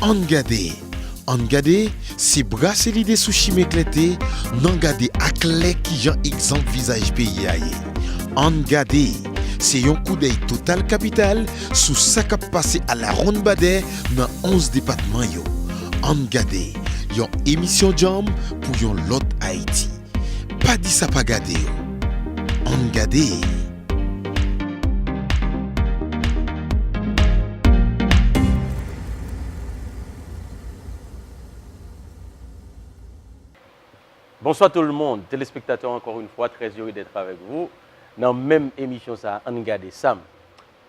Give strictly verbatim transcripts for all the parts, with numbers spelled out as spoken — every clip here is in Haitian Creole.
Ann Gade. Ann Gade, se brase lide sou chimen klète, n an gade aklè kijan egzanp vizaj peyi a ye. Ann Gade, se yon koudèy total kapital sou sa k ap pase alawonnbadè nan onz depatman yo. Ann Gade, yon emisyon djanm pou yon lòt Ayiti. Pa di sa pa gade yo. Ann Gade. Bonsoir tout le monde, téléspectateurs, encore une fois, très heureux d'être avec vous. Nan menm emisyon sa, Ann Gade, Sam.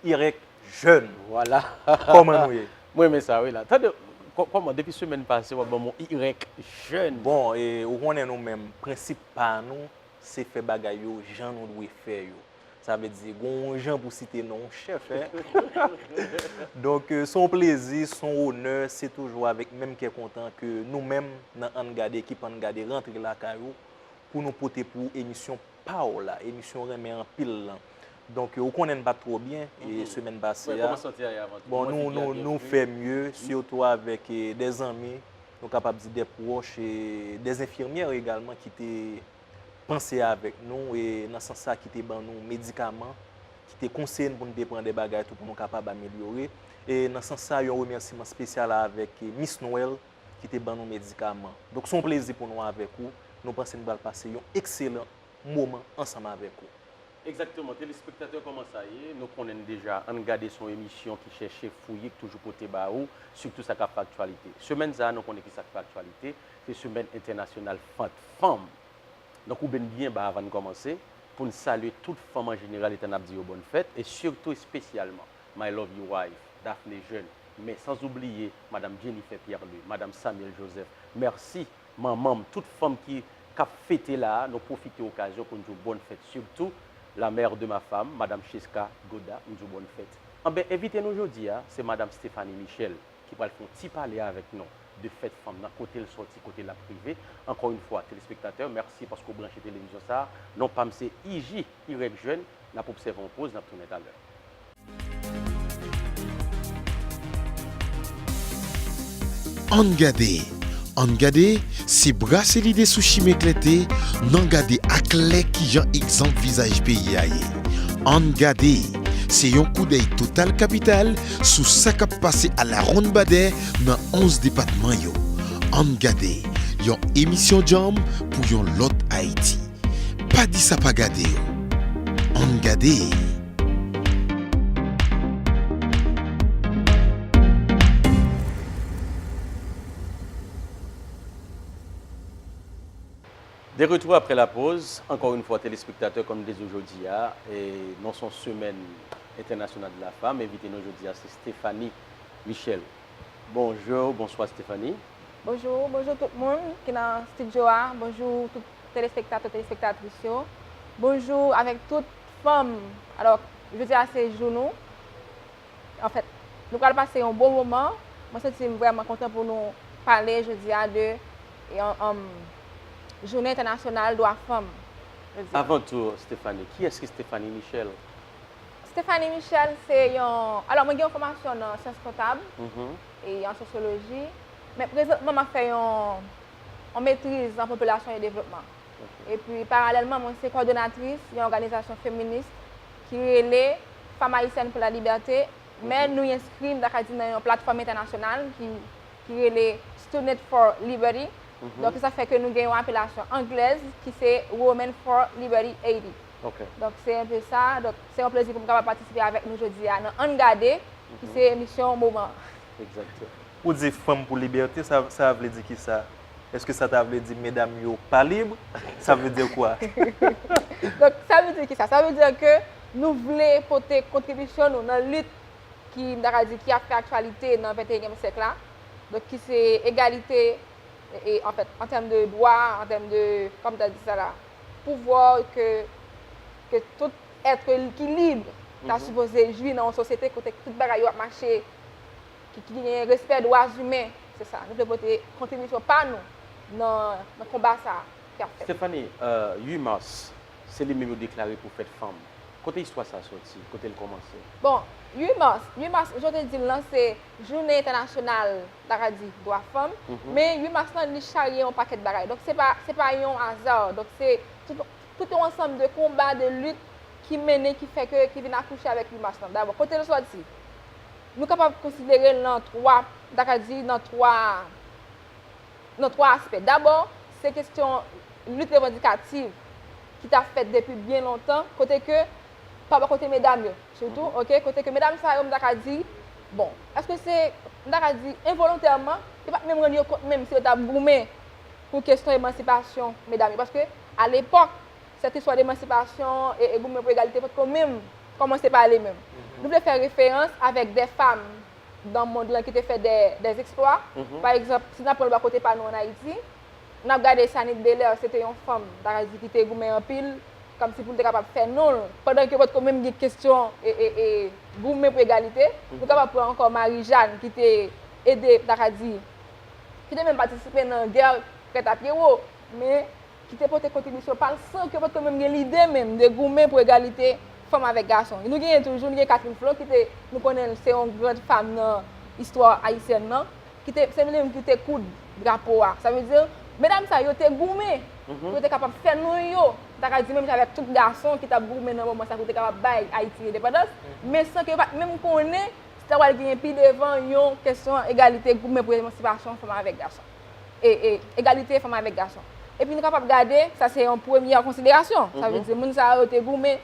Irèk jèn. Vwala. Kòman nou ye? Mwen renmen sa, wi, la. Tande, kò-, kòman, depi semèn pase, w ap ban m yon irèk jèn. Bon, e, ou konnen nou menm, prensip pa nou, se fè bagay yo jan nou dwe fè yo. Sa vle di, gon jan pou site non chèf, en. Donk, e, se yon plezi, se yon onè, se toujou avèk menm kè kontan ke nou menm, nan Ann Gade, ekip Ann Gade, rantre lakay ou, pou nou pote pou ou emisyon pa w la, emisyon w renmen anpil lan. Donk, ou konnen n pa t twò byen, e, semèn pase a. Bon, nou, nou, nou fè mye, sitou avèk, e, de zanmi, nou kapab di de pwòch, e de enfimyè egalman ki te panse avèk nou, e nan sans sa ki te ban nou medikaman, ki te konseye n pou n te pran de bagay tou pou nou kapab amelyore. E nan sans sa, yon remèsiman espesyal avèk, e, Miss Noël, ki te ban nou medikaman. Donk, se yon plezi pou nou avèk ou. Nou panse n pral pase yon ekselan moman ansanm avèk ou. Egzakteman. Telespektatè, kòman sa ye? Nou konnen deja, Ann Gade se yon emisyon ki chèche fouye, ki toujou pote ba ou, sitou sa k ap fè aktyalite. Semèn sa a, nou konnen ki sa k fè aktyalite, se semèn entènasyonal Fèt Fanm. Donk, ou ben byen ba avan n kòmanse, pou n salye tout fanm an jeneral, etan n ap di yo bòn fèt, e sitou espesyalman, My Lovely Wife, Daphné Jeune, men sans oublier Madame Jennifer Pierre-Louis, Madame Samuel Joseph, mèsi, manman m, tout fanm ki, k ap fete la a, nou pwofite okazyon pou n di w bòn fèt, sitou la mère de ma femme, Madame Cheska Goda, m di w bòn fèt. Anben, envite nou jodi a, se Madame Stéphanie Michel, ki pral fè yon ti pale avèk nou de fèt fanm nan, kote l sòti, kote l ap rive. Ankò yon fwa, telespektatè, mèsi paske w branche televizyon sa a. Non pa m se I J, Irèk Jèn. N ap obsève yon poz, n ap tounen talè. Ann Gade. Ann Gade, se brase lide sou chimen klète, n an gade aklè kijan egzanp vizaj peyi a ye. Ann Gade, se yon koudèy total kapital sou sa k ap pase alawonnbadè nan onz depatman yo. Ann Gade, yon emisyon djanm pou yon lòt Ayiti. Pa di sa pa gade yo. Ann Gade. De retour après la pause, encore une fois, téléspectateurs, comme je dis aujourd'hui, hein, et non, c'est une semaine internationale de la femme. Invité nous aujourd'hui, c'est Stéphanie Michel. Bonjour, bonsoir Stéphanie. Bonjou, bonjou tout moun ki nan estidyo a. Bonjou tout telespektatè, telespektatris yo. Bonjou avèk tout fanm. Alò, jodi a se jou nou. Anfèt, nou pral pase yon bon moman. Mwen santi m vrèman kontan pou nou pale jodi a de, e, an, an, jounen entènasyonal dwa fanm. Jodi a. Avan tou, Stéphanie, kiyès ki Stéphanie Michel? Stéphanie Michel se yon, alò, mwen gen yon fòmasyon nan syans kontab e an sosyoloji, men prezantman m ap fè yon, yon metriz an popilasyon e devlopman. Epi, paralèlman, mwen se kòdonatris yon òganizasyon feminis ki rele Femmes Haïtiennes pour la Liberté, men nou enskri, m ta ka di, nan yon platfòm entènasyonal ki, ki rele Student for Liberty. Donk, sa fè ke nou gen yon apelasyon anglèz ki se Women for Liberty Haiti. Donk, se enpe sa. Donk, se yon plezi pou m kapab patisipe avèk nou jodi a nan Ann Gade, ki se emisyon moman an. Egzakteman. Ou di Fanm pou Libète, sa, sa vle di kisa? Èske sa ta vle di medam yo pa lib? Sa vle di kwa? Donk, sa vle di kisa? Sa vle di ke nou vle pote kontribisyon nou nan lit ki, m ta ka di, ki ap fè aktyalite nan venteyinyèm syèk la. Donk, ki se egalite, e, e, anfèt, an tèm de dwa, an tèm de, kòman m ta di sa la, pouvwa ke, ke tout èt ki lib ta sipoze jwi nan yon sosyete kote tout bagay yo ap mache, ki, ki gen respè dwa imen. Se sa, nou vle pote kontribisyon pa nou nan, nan konba sa a ki ap fèt. Stéphanie, euh, uit mas, se li menm yo deklare pou fèt fanm. Kote istwa sa soti? Kote l kòmanse? Bon, uit mas, uit mas, jan w te di l lan, se jounen entènasyonal, ta ka di, dwa fanm. Men uit mas lan, li charye yon pakèt bagay. Donk, se pa, se pa yon aza. Donk, se tout, tout yon ansanm de konba, de lit ki mennen, ki fè ke, ki vin akouche avèk uit mas lan. Dabò, kote l sòti? Nou kapab konsidere l nan twa, ta ka di, nan twa, nan twa aspè. Dabò, se kesyon lit revandikativ ki t ap fèt depi byen lontan, kote ke, pa bò kote medam yo, sitou, oke, kote ke medam sa yo, m ta ka di, bon, èske se, m ta ka di, envolontèman, yo pa t menm rann yo kont menm si yo t ap goumen pou kesyon emansipasyon medam yo. Paske, alepòk, cette histoire d'émancipation e, e goumen pou egalite potko menm kòmanse pale menm. Nou vle fè referans avèk des femmes dans monde lan ki te fè des, des exploits. Pa egzanp, si n ap pran l bò kote pa nou ann Ayiti, n ap gade Sanit Belair, se te yon fanm, ta ka di ki te goumen anpil, kòmsi pou l te kapab fè non l. Pandan ke potko menm gen kesyon e, e, e goumen pou egalite, nou kapab pran ankò Marie Jeanne ki te ede, ta ka di, ki te menm patisipe nan gè Kretapyewo, men ki te pote kontribisyon pa l san ke potko menm gen lide menm de goumen pou egalite fanm avèk gason. Nou genyen toujou, nou gen Catherine Flon ki te, nou konnen l se yon grand femme nan istwa ayisyèn nan, ki te, se li menm ki te koud drapo a. Sa vle di, medam sa yo te goumen pou yo te kapab fè non yo, ta ka di menm jan avèk tout gason ki t ap goumen nan moman sa pou te kapab bay Ayiti endepandans, men san ke yo pa t menm konnen si ta pral genyen pi devan yon kesyon egalite, goumen pou emansipasyon fanm avèk gason. E, e, egalite fanm avèk gason. Epi nou kapab gade, sa se yon premyè konsiderasyon. Sa vle di, moun sa yo te goumen,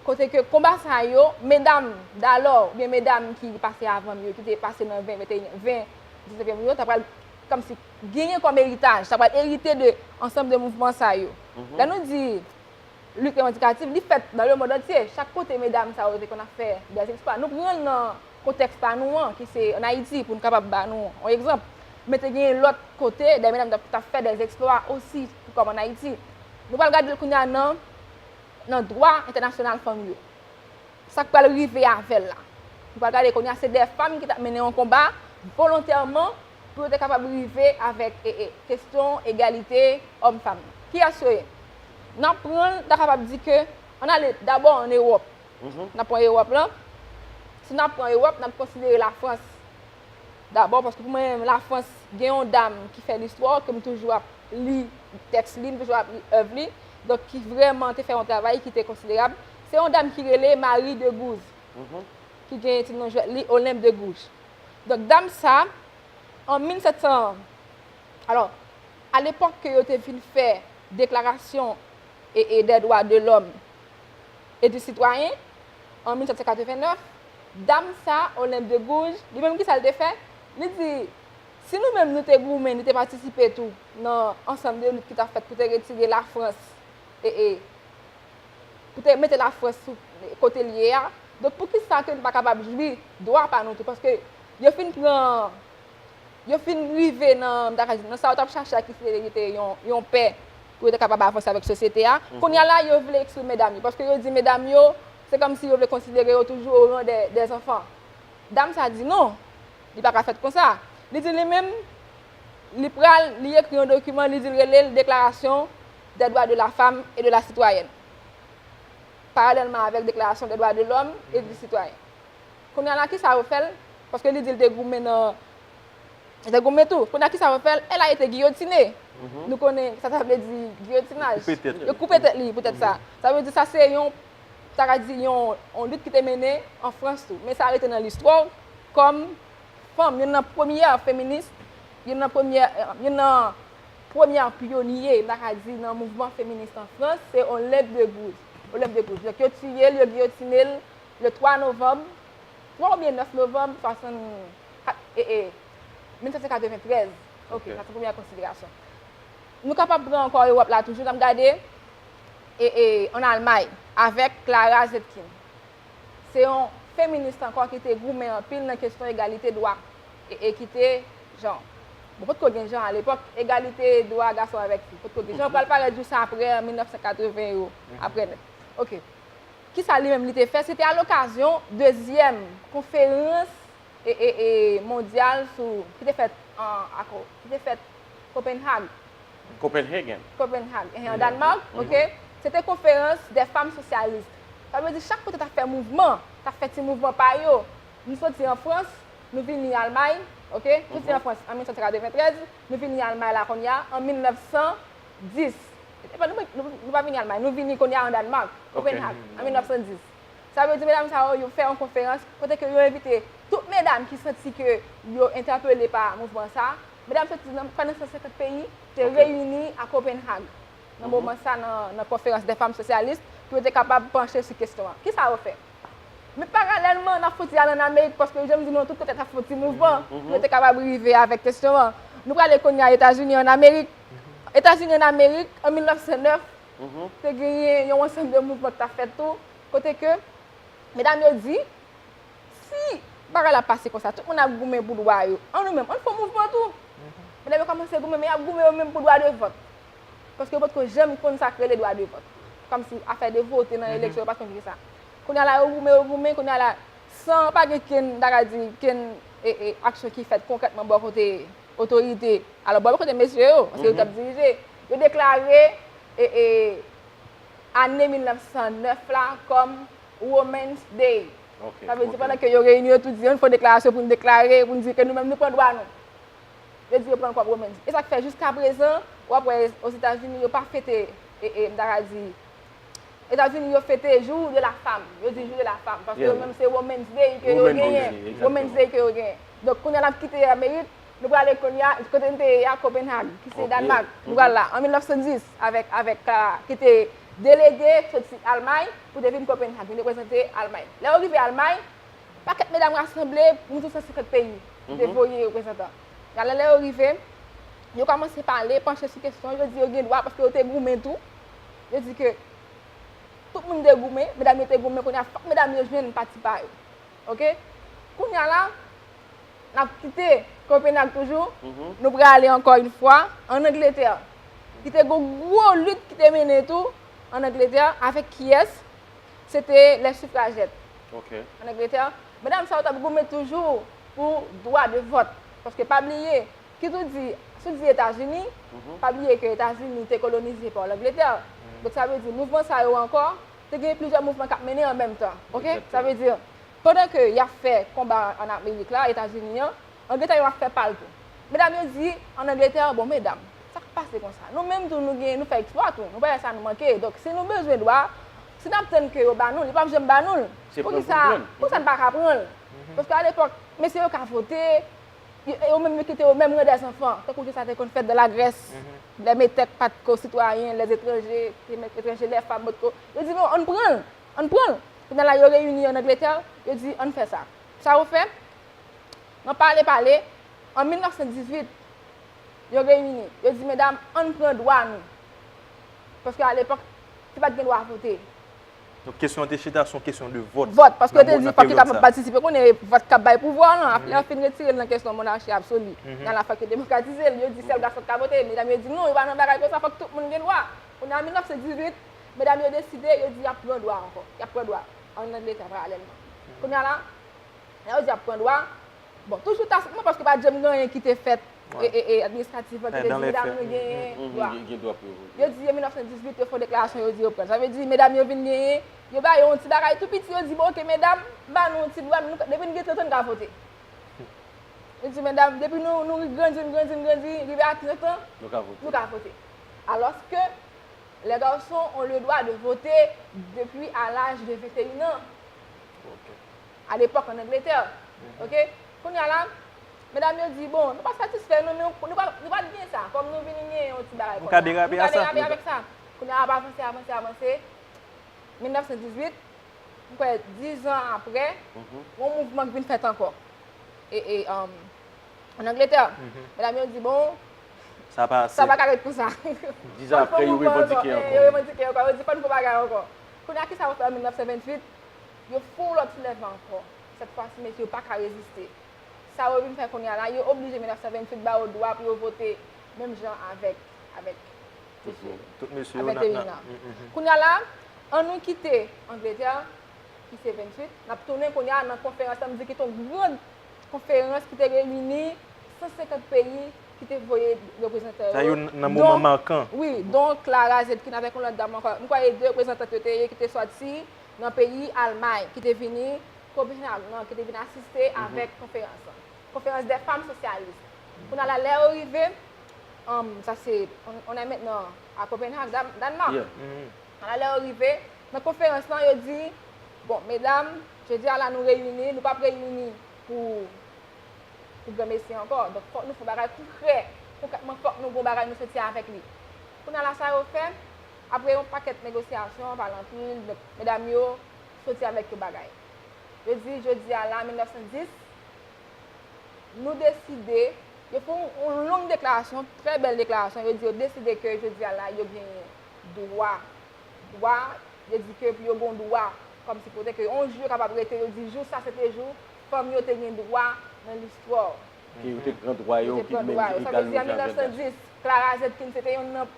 kote ke konba sa yo, medam dalò, oubyen medam ki pase avan m yo, ki te pase nan ven, venteyen, ven, diznèvyèm yo, ta pral kòmsi genyen kòm eritaj, ta pral erite de ansanm de mouvman sa yo. Lè nou di lit revandikatif, li fèt dans le monde entier. Chak kote medam sa yo te konn ap fè des exploits. Nou pran l nan kontèks pa nou an, ki se ann Ayiti, pou n kapab ba nou yon egzanp. Men te gen lòt kote, des medam t ap, t ap fè des exploits osi, tou kòm ann Ayiti. Nou pral gade l kounye a nan, nan dwa entènasyonal fanm yo. Sa k pral rive avè l la? Nou pral gade kounye a, se des femmes ki t ap mennen yon konba volontèman pou yo te kapab rive avèk e, e, kesyon egalite òm fanm nan. Kiyès yo ye? N ap pran l, n ta kapab di ke, ann ale dabò ann Ewòp. N ap pran Ewòp lan. Si n ap pran Ewòp, n ap konsidere Lafrans dabò, paske pou mwen menm, Lafrans gen yon dam ki fè listwa, ke m toujou ap li tèks li, m toujou ap li èv li, donk ki vrèman te fè yon travay ki te konsiderab. Se yon dam ki rele Marie de Gouges, ki gen ti non jwèt li, Olympe de Gouges. Donk, dam sa, an mil sèt san, alò, alepòk ke yo te vin fè deklarasyon e, e des droits de l'homme et du citoyen, an mil sèt san katreven nèf, dam sa, Olympe de Gouges, li menm, kisa l te fè? Li di, si nou menm nou te goumen, nou te patisipe tou nan ansanm de lit ki t ap fèt pou te retire Lafrans e, e pou te mete Lafrans sou kote l ye a. Donk, poukisa ke n pa kapab jwi dwa pa nou tou? Paske yo fin pran, yo fin rive nan, m ta ka di, nan sa yo t ap chache a, ki se te yon, yon pè pou yo te kapab avanse avèk sosyete a. Kounye a la, yo vle ekskli medam yo, paske yo di medam yo, se kòmsi yo vle konsidere yo toujou au rang des, des enfants. Dam sa di non, li pa ka fèt konsa. Li di li menm, li pral, li ekri yon dokiman, li di l rele l Déclaration des droits de la femme et de la citoyenne, paralèlman avèk Déclaration des droits de l'homme et du citoyen. Kounye a la, kisa yo fè l? Paske li di l te goumen nan, li te goumen tou. Kounye a, kisa yo fè l? Elle a été guillotinée. Nou konnen sa sa vle di, giyotinaj. Yo koupe tèt li poutèt sa. Sa vle di sa se yon, ta ka di yon, yon lit ki te mennen an Frans tou. Men sa rete nan listwa kòm fanm, youn nan premyè feminis, youn nan premyè, youn nan premyè pyonye, m ta ka di, nan mouvman feminis an Frans, se Olympe de Gouges. Olympe de Gouges. Donk, yo tiye l, yo giyotine l le twa novanm, twa oubyen nèf novanm swasann kat, e, e, mil sèt san katreventrèz. Ok, sa se premyè konsiderasyon. Nou kapab pran ankò Ewòp la toujou, n ap gade, e, e, ann Almay, avèk Clara Zetkin. Se yon feminis ankò ki te goumen anpil nan kesyon egalite dwa e ekite jan. Bon, potko gen jan alepòk, egalite dwa gason avèk fi. Potko gen jan, pral parèt jis apre, an mil nèf san katreven yo, apre nèt. Ok. Kisa li menm li te fè? Se te a lokazyon dezyèm konferans e, e, e, mondyal sou, ki te fèt an, akò, ki te fèt Copenhague. Copenhagen. Copenhague, eh, an Danemark, ok. Se te konferans des femmes socialistes. Sa vle di chak kote t ap fè mouvman, t ap fè ti mouvman pa yo. Nou soti an Frans, nou vini Almay, oke? Nou soti an Frans an mil nèf san katreventrèz, nou vini Almay la kounye a an mil nèf san dis. E pa nou, nou, nou pa vini Almay, nou vini kounye a an Dànmak, Copenhague, an mil nèf san dis. Sa vle di medam sa yo, yo fè yon konferans kote ke yo envite tout medam ki santi ke yo entèpele pa mouvman sa. Medam soti nan, pa nan san senkant peyi te reyini a Copenhague nan moman sa, nan, nan konferans dè fanm sosyalis, pou yo te kapab panche sou kesyon an. Kisa yo fè? Men paralèlman, n ap fouti al ann Amerik, paske jan m di nou an, tout kote t ap fè yon ti mouvman pou yo te kapab rive avèk kesyon an. Nou prale kounye a Etazini ann Amerik. Etazini ann Amerik, an mil nèf san nèf, te genyen yon ansanm de mouvman ki t ap fèt tou, kote ke medam yo di, si bagay la pase konsa, tout moun ap goumen pou dwa yo, an nou menm, ann fè yon mouvman tou. Medam yo kòmanse goumen, men y ap goumen yo menm pou dwa de vòt. Paske yo potko janm konn sa k rele dwa de vòt. Kòmsi afè de vote nan eleksyon, yo pa t konn ki sa. Kounye a la, yo goumen, yo goumen, kounye a la, san pa gen kenn, m ta ka di, kenn, e, e, aksyon ki fèt konkrètman bò kote otorite, alò bò kote mesye yo, paske yo t ap dirije, yo deklare, e, e, ane mil nèf san nèf la kòm Women's Day. Sa vle di pandan ke yo reyini, yo tou di, ann fè yon deklarasyon pou n deklare, pou n di ke nou menm nou pran dwa nou. Yo di yo pran l kòm Women's Day. E sa k fè jiska prezan, w ap wè Ozetazini, yo pa fete, e, e, m ta ka di, Etazini, yo fete Jour de la Femme. Yo di Jour de la Femme. Paske yo menm se Women's Day ke yo genyen. Women's Day ke yo genyen. Donk, kounye a n ap kite Amerik, nou prale kounye a, kote n te ye a, Copenhague, ki se Dànmak. Nou pral la, an mil nèf san dis, avèk, avèk Clara, ki te delege soti Almay pou te vin Copenhague, vin reprezante Almay. Lè yo rive Almay, pakèt medam rasanble, nou di san senkant peyi ki te voye reprezantan. Alò, lè yo rive, yo kòmanse pale, panche sou kesyon, yo di yo gen dwa, paske yo te goumen tou. Yo di ke tout moun te goumen, medam yo te goumen, kounye a fòk medam yo jwenn pati pa yo. Oke? Kounye a la, n ap kite Copenhague toujou, nou prale ankò yon fwa ann Angletè, ki te gon gwo lit ki te mennen tou ann Angletè, avèk kiyès? Se te les suffragettes. Ann Angletè, medam sa yo t ap goumen toujou pou dwa de vòt. Paske pa bliye, kit ou di, si w di Etazini, pa bliye ke Etazini te kolonize pa Langletè. Donk sa vle di mouvman sa yo ankò, te gen plizyè mouvman k ap mennen an menm tan. Oke? Sa vle di, pandan ke y ap fè konba ann Amerik la, Etazini an, Angletè yo ap fè pa l tou. Medam yo di ann Angletè, bon, medam, sa k pase konsa? Nou menm tou, nou gen, nou fè eksplwa tou. Nou pa fè sa nou manke. Donk, si nou bezwen dwa, si n ap tann ke yo ba nou l, yo p ap janm ba nou l. Poukisa, poukisa n pa ka pran l? Paske alepòk, mesye yo ka vote, yo, yo menm yo kite yo menm ran dèzanfan. Tankou jan sa te konn fèt dan Lagrès, lè metèk pa t ko sitwayen, lè etranje, te met etranje, lè fanm potko. Yo di, non, ann pran l, ann pran l. Kounye a la, yo reyini ann Angletè, yo di, ann fè sa. Sa yo fè? Nan pale pale, an mil nèf san dizuit, yo reyini, yo di, medam, ann pran dwa nou. Paske alepòk, te pa t gen dwa vote. Donk, kesyon an te chita sou yon kesyon de vòt. Vòt, paske yo te di fòk yo ta patisipe. Konnen vòt k ap bay pouvwa lan, apre yo fin retire l nan kesyon monarchi absoli. Kounye a la fòk yo demokratize l, yo di sèl gason k ka vote. Medam yo di non, yo pa nan bagay konsa, fòk tout moun gen dwa. Kounye a, an mil nèf san dizuit, medam yo deside, yo di y ap pran dwa ankò. Y ap pran dwa ann Angletè paralèlman. Kounye a la, lè yo di y ap pran dwa, bon, toujou tasikman, paske pa t janm gen anyen ki te fèt, e, e, e, administrativman, ki te di medam nou genyen dwa. Yo di, an mil nèf san dizuit, yo fè yon deklarasyon, yo di yo pran. Sa vle di, medam yo vin genyen, yo ba yo yon ti bagay tou piti, yo di, bon, oke, medam, ba nou yon ti dwa, nou, depi n gen trant an, n ka vote. Yo di, medam, depi nou, nou grandi, n grandi, n grandi, rive a trant an, nou ka vote. Alòske, les garçons ont le droit de voter depuis à l'âge de vingt et un ans. Alepòk, ann Angletè. Oke? Kounye a la, medam yo di, bon, nou pa satisfè, non, men nou pa, nou pa t gen sa. Kòm nou vin gen yon ti bagay konsa, nou ka derape avèk sa. Kounye a, ap avanse, avanse, avanse. Mil nèf san dizuit, m kwè, diz an apre, yon mouvman k vin fèt ankò. E, e, um, ann Angletè, medam yo di, bon, sa pa ase. Sa pa ka ret konsa. Diz an apre, yo revandike ankò. Yo revandike ankò. Yo di, fò n fè yon bagay ankò. Kounye a, kisa yo fè an mil nèf san venntuit? Yo fè yon lòt soulèvman ankò. Sèt fwa si, mesye yo pa ka reziste. Sa yo vin fè kounye a la, yo oblije mil nèf san venntuit ba yo dwa pou yo vote menm jan avèk, avèk tout mesye yo, avèk Terina. Kounye a la, ann nou kite Angletè, ki se venntuit, n ap tounen kounye a nan konferans lan, m di ki te yon gran konferans ki te reyini san senkant peyi ki te voye reprezantan yo. Sa yo nan moman makan. Wi, don Clara Zetkin avèk yon lòt dam ankò. M kwè e de reprezantant yo te ye ki te sòti nan peyi Almay, ki te vini Copenhague, non, ki te vin asiste avèk konferans lan. Conférence des femmes socialistes. Kounye a la, lè yo rive, um, sa se, on, on est maintenant à Copenhague, Dan- Danemark. Kounye a la, lè yo rive, nan konferans lan, yo di, bon, medam, jodi a la, nou reyini, nou p ap reyini pou pou granmesi ankò. Donk, fòk nou fè yon bagay konkrè. Konkrètman, fòk nou gon bagay nou soti avèk li. Kounye a la, sa yo fè, apre yon pakèt negosyasyon, pale anpil, donk, medam yo soti avèk yon bagay. Yo di, jodi a la, mil nèf san dis, nou deside, yo fè yon, yon long deklarasyon, trè bèl deklarasyon, yo di yo deside ke jodi a la, yo genyen dwa dwa, yo di ke pou yo gen dwa, kòmsi pote ke yon jou yo kapab rete, yo di jou sa se te jou fanm yo te gen dwa nan listwa. Ke yo te pran dwa yo, ki menm egal nou jan avèk gason. Sa vle di, an mil nèf san dis, Clara Zetkin, se te yonn nan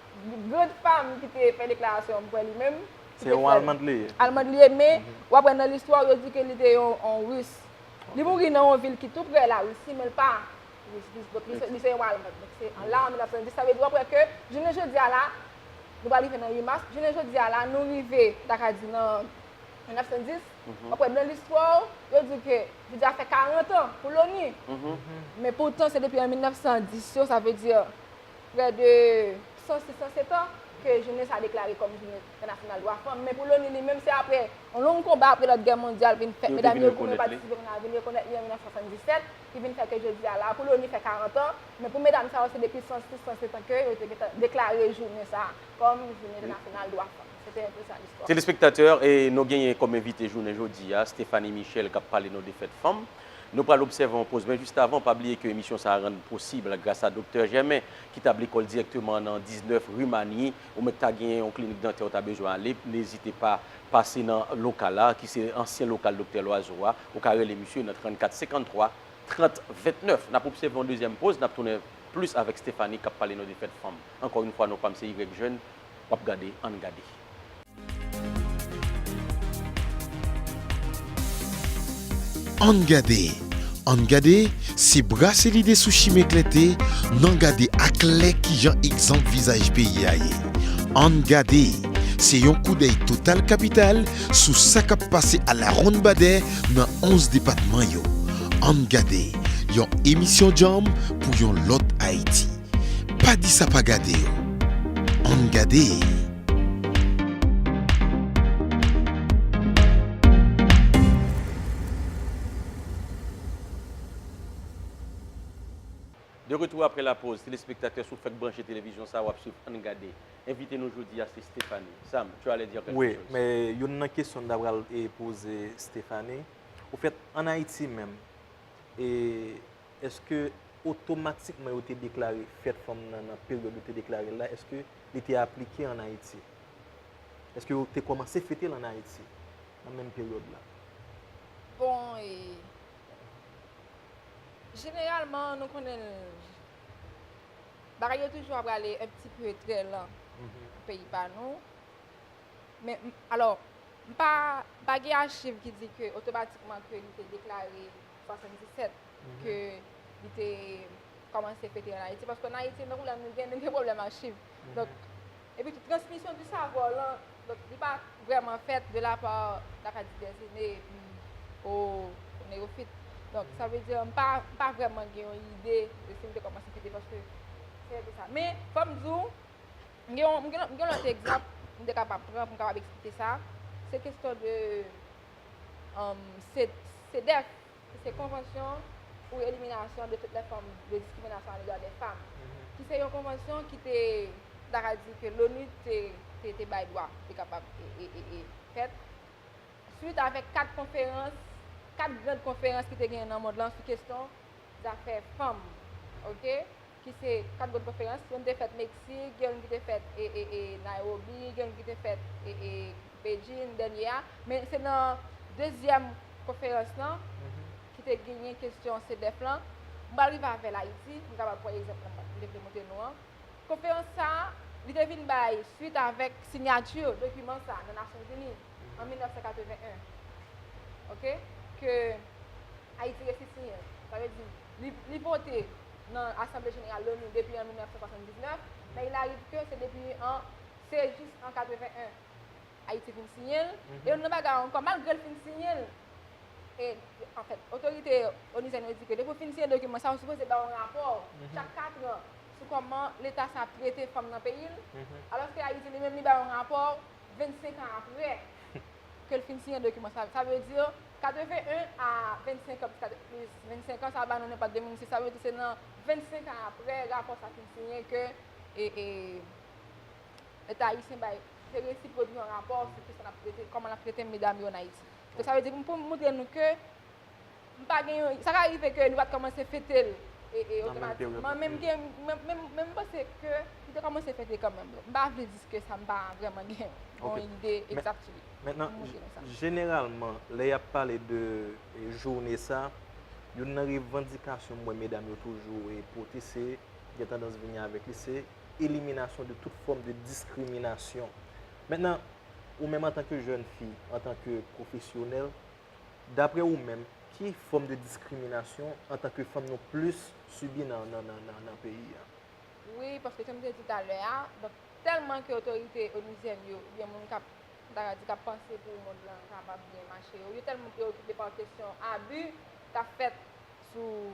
gran fanm ki te fè deklarasyon, m kwè li menm. Se yon Almand li ye. Almand li ye, men w ap wè nan listwa, yo di ke li te yon, yon Ris. Li mouri nan yon vil ki tou prè Larisi, men l pa Ris, Ris. Donk, li se, li se yon Almand. Donk, se an la, an mil nèf san dis, sa vle di, w ap wè ke, jounen jodi a la, nou pral rive nan uit mas, jounen jodi a la, nou rive, ta ka di nan mil nèf san dis, w ap wè nan listwa, yo di ke, jodi a fè karant an pou loni. Men poutan, se depi an mil nèf san dis yo, sa vle di, prè de san sis, san sèt an ke jounen sa deklare kòm jounen entènasyonal dwa fanm. Men pou loni li menm, se apre yon long konba apre lòt gè mondyal vin fèt, medam yo vin patisipe, kounye a vin rekonèt li an mil nèf san swasanndisèt, ki vin fè ke jodi a la, pou loni fè karant an, men pou medam sa yo, se depi san sis, san sèt an ke yo te gentan deklare jounen sa kòm jounen entènasyonal dwa fanm. Se te enpe sa listwa. Telespektatè, e nou genyen kòm envite jounen jodi a, Stéphanie Michel k ap pale nou de fèt fanm. Nou pral obsève yon poz, men jis avan, pa bliye ke emisyon sa a rann posib gras a Doktè Jèmen, ki tab lekòl dirèkteman nan diznèf ri Mani. Ou mèt ta genyen yon klinik dantè ou ta bezwen ale, n ezite pa pase nan lokal la, ki se ansyen lokal Doktè Loizeau a. Ou ka rele misye nan trannkat senkanntwa trant ventnèf. N ap obsève yon dezyèm poz, n ap tounen plis avèk Stéphanie k ap pale nou de fèt fanm. Ankò yon fwa, non pa m se Y Jeune, w ap gade Ann Gade. Ann Gade. Ann Gade, se brase lide sou chimen klète, nan gade aklè kijan egzanp vizaj peyi a ye. Ann Gade, se yon koudèy total kapital sou sa k ap pase alawonnbadè nan onz depatman yo. Ann Gade, yon emisyon djanm pou yon lòt Ayiti. Pa di sa pa gade yo. Ann gade. De retour après la pause, telespektatè, si w fèk branche televizyon sa, w ap swiv Ann Gade. Envite nou jodi a se Stéphanie. Sam, tu allais dire quelque chose? Wi, men youn nan kesyon m ta pral, e, poze Stéphanie. Ofèt, ann Ayiti menm, e, èske otomatikman yo te deklare fèt fanm nan, nan peryòd yo te deklare l la, èske li te aplike ann Ayiti? Èske yo te kòmanse fete l ann Ayiti nan menm peryòd la? Bon, e, jeneralman, nou konnen bagay yo toujou ap prale un petit peu trè lan nan peyi pa nou. Men, m- alò, m pa, m pa gen achiv ki di ke otomatikman ke li te deklare swasanndisèt ke li te kòmanse fete ann Ayiti, paske ann Ayiti, nan pwoblèm nou gen, nou gen pwoblèm achiv. Donk, epi tou, transmisyon di savwa lan, donk, li pa vrèman fèt de la pa, la ka di, dèzene epi o, o neyofit. Donk, sa vle di, m pa, m pa vrèman gen yon ide de si m te kòmanse fete, paske se enpe sa. Men, fò m di w, M gen yon, m gen, m gen lòt egzanp m te kapab pran pou m kapab eksplike sa. Se kesyon de, um, C-, CEDEF, ki se Convention pour l'élimination de toutes les formes de discrimination à l'égard des femmes, ki se yon konvansyon ki te, ta ka di ke l'ONU te, te, te bay dwa, te kapab e, e, e, e fèt. Swit avèk kat konferans, kat gran konferans ki te genyen nan mond lan sou kesyon zafè fanm, oke? Ki se kat gran konferans, youn te fèt Meksik, gen youn ki te fèt e, e, e, Nairobi, gen youn ki te fèt e, e, Beijing, dènye a. Men se nan dezyèm konferans lan ki te genyen kesyon CEDEF lan. M pral rive avè l Ayiti, m kapab pran egzanp lan m te vle montre nou an. Konferans sa a, li te vin bay swit avèk siyati dokiman sa a nan Nasyonzini an mil nèf san katreven en, oke, ke Ayiti resi siyen. Sa vle di, li, li vote nan Asanble Jeneral l'ONU depi an mil nèf san swasanndisnèf, men il arrive ke se depi an, se jis an katreven en Ayiti fin siyen l. E youn nan bagay ankò, malgre l fin siyen l, e, anfèt, otorite onizyèn yo di ke depi w fin siyen dokiman sa, ou sipoze ba yon rapò chak kat an sou kòman Leta sa ap trete fanm nan peyi l. Alòske Ayiti li menm li ba yon rapò vennsenk an apre ke l fin siyen dokiman sa. Sa vle di katreven en a vennsenk an plis vennsenk an, sa ba nou nenpòt de mil sis. Sa vle di se nan vennsenk an apre rapò sa fin siyen ke e, e, Leta ayisyen bay, te resi pwodui yon rapò sou kesyon n ap trete, kòman n ap trete medam yo ann Ayiti. Donk, sa vle di, pou m montre nou ke m pa gen yon, sa ka rive ke nou pa t kòmanse fete l e, e, otomatikman, men m gen, men, men, men m panse ke li te kòmanse fete kanmenm. M pa vle di ke sa m pa vrèman gen yon ide egzak sou li. Mentnan, jeneralman, lè y ap pale de e, jounen sa, youn nan revandikasyon m wè medam yo toujou e, pote, se gen tandans vini avèk li, se eliminasyon de tout fòm de diskriminasyon. Mentnan, ou menm antanke jèn fi, antanke pwofesyonèl, daprè ou menm, ki fòm de diskriminasyon antanke fanm nou plis sibi nan, nan, nan, nan, nan peyi a? Wi, paske jan m te di talè a, donk, tèlman ke otorite onizyèn yo, oubyen moun k ap, m ta ka di, k ap panse pou mond lan kapab byen mache yo, yo tèlman preokipe pa kesyon abi k ap fèt sou,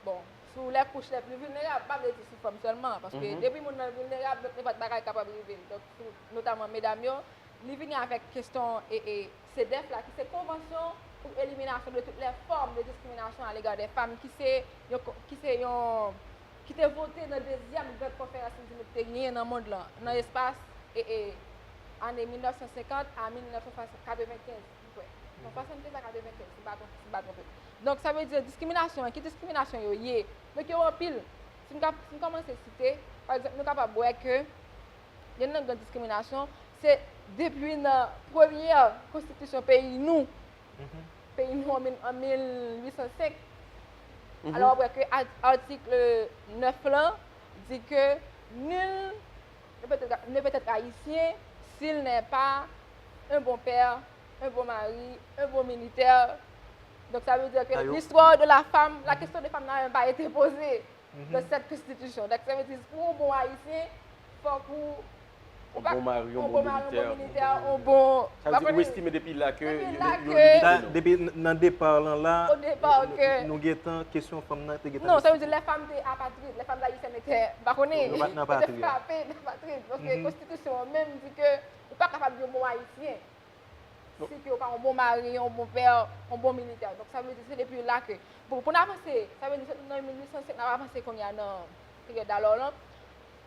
bon, sou les couches les plus vulnérables, m pa vle di sou fanm sèlman, paske depi moun nan vilnerab, donk nenpòt bagay kapab rive l. Donk, sou, notaman medam yo, li vini avèk kesyon e, e, CEDEF la, ki se Konvansyon pour élimination de toutes les formes de discrimination à l'égard des femmes, ki se yon, ki se yon, ki te vote nan dezyèm gran konferans li di nou te genyen nan mond lan, nan espas, e, e, ane mil nèf san senkant a mil nèf san katrevenkenz, m kwè. Non, swasannkenz a katrevenkenz, si m pa twonpe, si m pa twonpe. Donk, sa vle di, diskriminasyon an, ki diskriminasyon yo ye? Donk, yo anpil. Si m ka, si m kòmanse site, pa egzanp, nou kapab wè ke youn nan gran diskriminasyon, se depi nan premyè konstitisyon peyi nou, peyi nou an mil, an mil uit san senk. Alò, w ap wè ke a-, atik nèf lan di ke nul ne peut être, ne peut être haïtien s'il n'est pas un bon père, un bon mari, un bon militaire. Donc, ça veut dire que l'histoire de la femme, la question de femme n'a même pas été posée dans cette constitution. Donc, ça veut dire, pou yon bon ayisyen, fòk ou, ou pa, yon bon mari, yon bon militè, yon bon, sa vle di, ou estime depi la ke yo, yo, yo limite nou. Depi nan depa lan la, nou gentan, kesyon fanm nan te gentan. Non, sa vle di, les femmes te apatrid, les femmes haïtiennes étaient, m pa konnen, yo pa t nan patri a. Frape nan patrid, paske konstitisyon an menm di ke ou pa kapab yon bon ayisyen si ke w pa yon bon mari, yon bon pè, yon bon militè. Donk, sa vle di, se depi la ke, bon, pou n avanse, sa vle di, soti nan mil uit san senk, n ap avanse kounye a nan peryòd alò lan.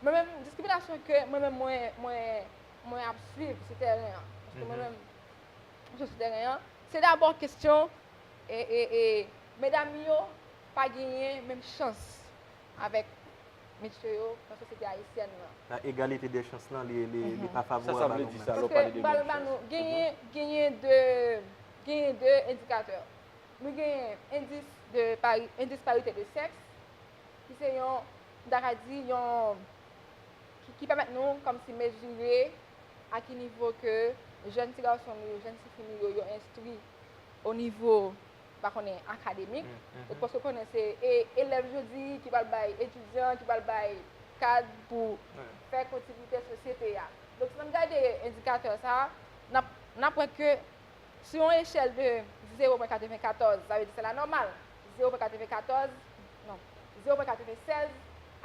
Mwen menm, diskriminasyon ke mwen menm, mwen, mwen, mwen ap swiv sou tèren an. Paske mwen menm, mwen sou tèren an. Se dabò kesyon, e, e, e, medam yo pa genyen menm chans avèk mesye yo nan sosyete ayisyèn nan. La egalite de chans lan, li, li, li pa favorab a nou menm. Sa sa vle di sa, lè w pale de menm chans? Paske, m pral ba nou, genyen, genyen de, genyen de endikatè. Nou genyen endis de pari-, endis parite de sèks, ki se yon, m ta ka di, yon, ki, ki pèmèt nou kòmsi mezire a ki nivo ke jèn ti gason nou yo, jèn ti fi nou yo, yo enstwi o nivo, pa konnen, akademik. Donk, paske konnen se e, elèv jodi ki pral bay, etidyan ki pral bay kad pou fè kontinite sosyete a. Donk, si n ap gade endikatè sa, n ap, n ap wè ke sou yon echèl de zewo pwen katrevenkatòz, sa vle di se la nòmal, zewo pwen katrevenkatòz, non, zewo pwen katrevennsèz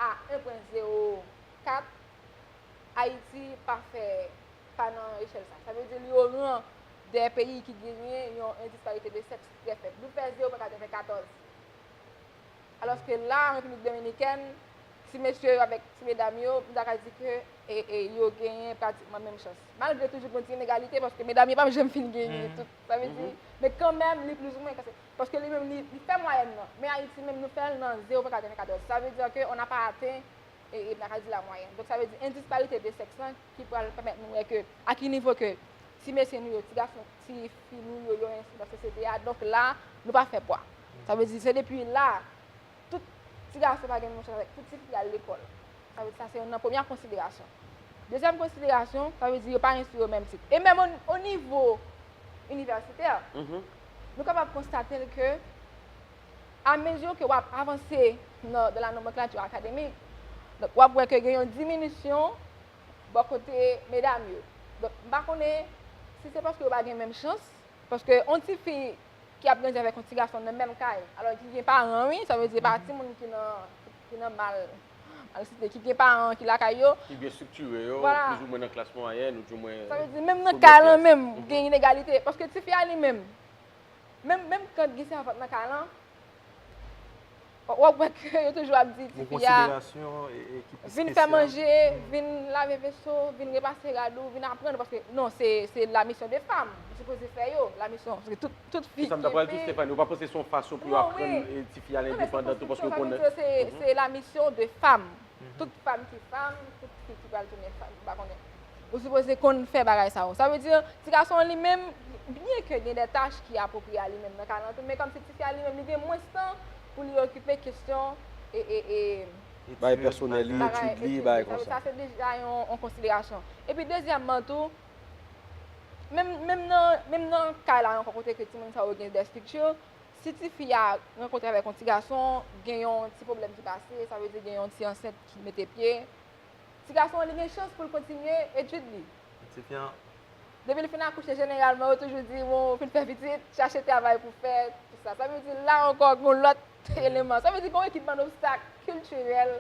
a en pwen zewo kat, Ayiti pa fè, pa nan echèl sa. Sa vle di li o ran dè peyi ki genyen yon endis parite de sèks trè fèb. Nou fè zewo pwen katrevenkatòz. Alòske la, an Repiblik Dominikèn, ti mesye yo avèk ti medam yo, m ta ka di ke, e, e, yo genyen pratikman menm chans. Malgre toujou gen yon ti inegalite, paske medam yo p ap janm fin genyen tout. Sa vle di, men kanmenm, li plizoumwen, paske, paske li menm, li, li fè mwayèn nan. Men Ayiti menm, nou fè l nan zewo pwen katrevenkatòz. Sa vle di ke on n'a pas atteint e, e, m ta ka di la mwayèn. Donk, sa vle di endis parite de sèks lan ki pral pèmèt nou wè ke, a ki nivo ke ti mesye nou yo, ti gason, ti fi nou yo, yo enstwi nan sosyete a. Donk, la, nou pa fè pwa. Sa vle di, se depi la, tout ti gason pa gen menm chans avèk tout ti fi al lekòl. Sa vle di, sa se youn nan premyè konsiderasyon. Dezyèm konsiderasyon, sa vle di, yo pa enstwi o menm tit. E menm o, o nivo inivèsitè, nou kapab konstate ke, amezi ke w ap avanse nan, dans la nomenclature académique, donk, w ap wè ke gen yon diminisyon bò kote medam yo. Donk, m pa konnen Si se paske yo pa gen menm chans, paske yon ti fi ki ap grandi avèk yon ti gason nan menm kay, alò ki gen paran, wi, sa vle di pa timoun ki nan, ki nan mal, mal site, ki gen paran ki lakay yo. Ki byen estriktire yo, Vwala. Plizoumwen nan klas mwayèn, ou dimwen. Sa vle di, menm nan kay lan menm, gen inegalite. Paske ti fi a li menm, menm, menm kan gen sèvant nan kay lan, w ap wè ke yo toujou ap di ti fi a, vin fè manje, vin lave veso, vin repase rad ou, vin aprann, paske non, se, se la mission de femme, ou sipoze fè yo, la mission, paske tout, tout fi ki enpe. Sa m ta pral di w, Stéphanie, ou pa panse se yon fason pou yo aprann ti fi a l endepandan tou, paske yo konnen. Se, se la mission de femme. Tout fanm ki fanm, tout fi ki pral tounen fanm, m pa konnen. Ou sipoze konn fè bagay sa yo. Sa vle di, ti gason an li menm, byen ke gen de tach ki apwopriye a li menm nan kay lan tou, men kòmsi ti fi a li menm, li gen mwens tan pou li okipe kesyon e, e, e, Bagay pèsonèl li, etid li, bagay konsa. Sa se deja yon, yon konsiderasyon. Epi dezyèmman tou, menm, menm nan, menm nan kay la ankò kote ke timoun sa yo gen de estrikti, si ti fi a rankontre avèk yon ti gason, gen yon ti pwoblèm ki pase, sa vle di gen yon ti ansent ki mete pye, ti gason an li gen chans pou l kontinye etid li. Ti fi an. Depi l fin akouche, jeneralman, yo toujou di, bon, ou fin fè pitit, chache travay pou fè, tout sa. Sa vle di, la ankò, gen yon lòt eleman. Sa vle di, gen yon ekip bann obstak kiltirèl,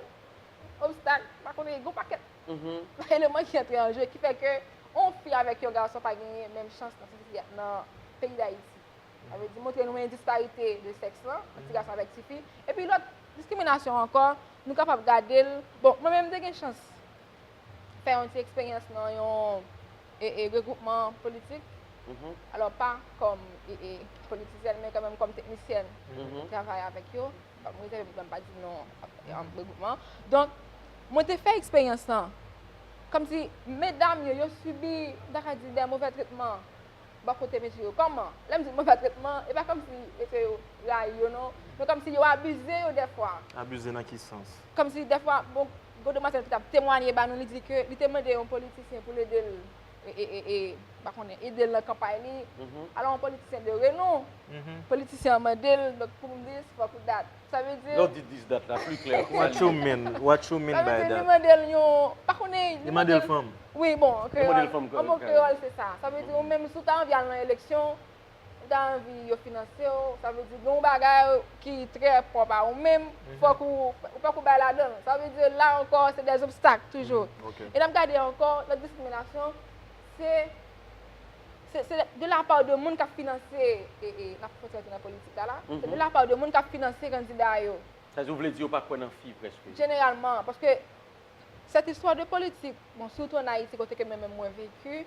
obstak, pa konnen, gen yon pakèt eleman ki antre an je, ki fè ke yon fi avèk yon gason pa genyen menm chans nan sosye-, nan peyi Dayiti. Sa vle di montre nou yon disparite de sèks lan, ant ti gason avèk ti fi. Epi lòt diskriminasyon ankò, nou kapab gade l. Bon, mwen menm, m te gen chans fè yon ti eksperyans nan yon e, e, regwoupman politik. Alò, pa kòm e, e, politisyèn, men kanmenm kòm teknisyèn. Travay avèk yo. M ap rezève pou m pa di non, e, regwoupman. Donk, mwen te fè eksperyans lan. Kòmsi medam yo, yo sibi, m ta ka di, de movè tretman. Bò kote mesye yo. Kòman? Lè m di movè tretman, e pa kòmsi mesye yo rayi yo non, men kòmsi yo abize yo dèfwa. Abize nan ki sans? Kòmsi dèfwa, bon, gon demwazèl ki t ap temwanye ba nou, li di ke li te mande yon politisyen pou l ede l, e, e, e, e, m pa konnen, ede l nan kanpay li. Alò, yon politisyen de renon, politisyen an mande l, donk pou m di, fòk ou dat. Sa vle di. Lè w di dis dat la, pli klè. What you mean? What you mean by that? Sa vle di, li mande l yon, pa konnen, li mande l fanm. Wi, bon, an kreyòl, an bon kreyòl, se sa. Sa vle di, ou menm, si w ta anvi al nan eleksyon, ou ta anvi yo finanse w, sa vle di, gen yon bagay ki trè pwòp a ou menm, fòk ou, ou fòk ou bay ladan l. Sa vle di, la ankò, se des obstacles, toujou. E n ap gade ankò, lòt diskriminasyon, se Se, se de la part de moun k ap finanse, e, e, n ap fè yon ti rete nan politik la, la. Se de la part de moun k ap finanse kandida yo. Sa di, ou vle di yo pa kwè nan fi, prèske? Jeneralman, paske cette histoire de politique, bon, surtout en Haïti, kote ke mwen menm mwen veki,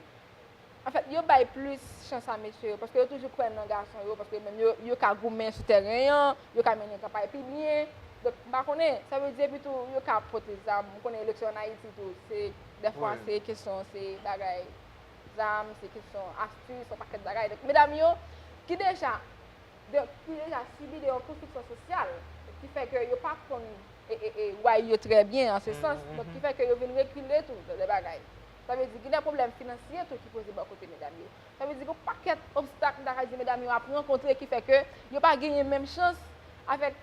anfèt, yo bay plis chans a mesye yo, paske yo toujou kwè nan gason yo, paske menm yo, yo ka goumen sou tèren an, yo ka mennen kanpay pi byen. Donk, m pa konnen, sa vle di, epi tou, yo ka pote zam. Ou konnen eleksyon an Ayiti tou, se, dèfwa, se kesyon, se bagay zam, se kesyon astis, yon pakèt bagay. Donk, medam yo, ki deja, de, ki deja sibi de yon konstriksyon sosyal, ki fè ke yo pa konn, e, e, e, why yo trè byen, an se sans, donk, ki fè ke yo vin rekile tou, nan de bagay. Sa vle di, gen de pwoblèm finansye tou ki poze bò kote medam yo. Sa vle di, gen yon pakèt obstak, m ta ka di, medam yo ap rankontre, ki fè ke yo pa genyen menm chans avèk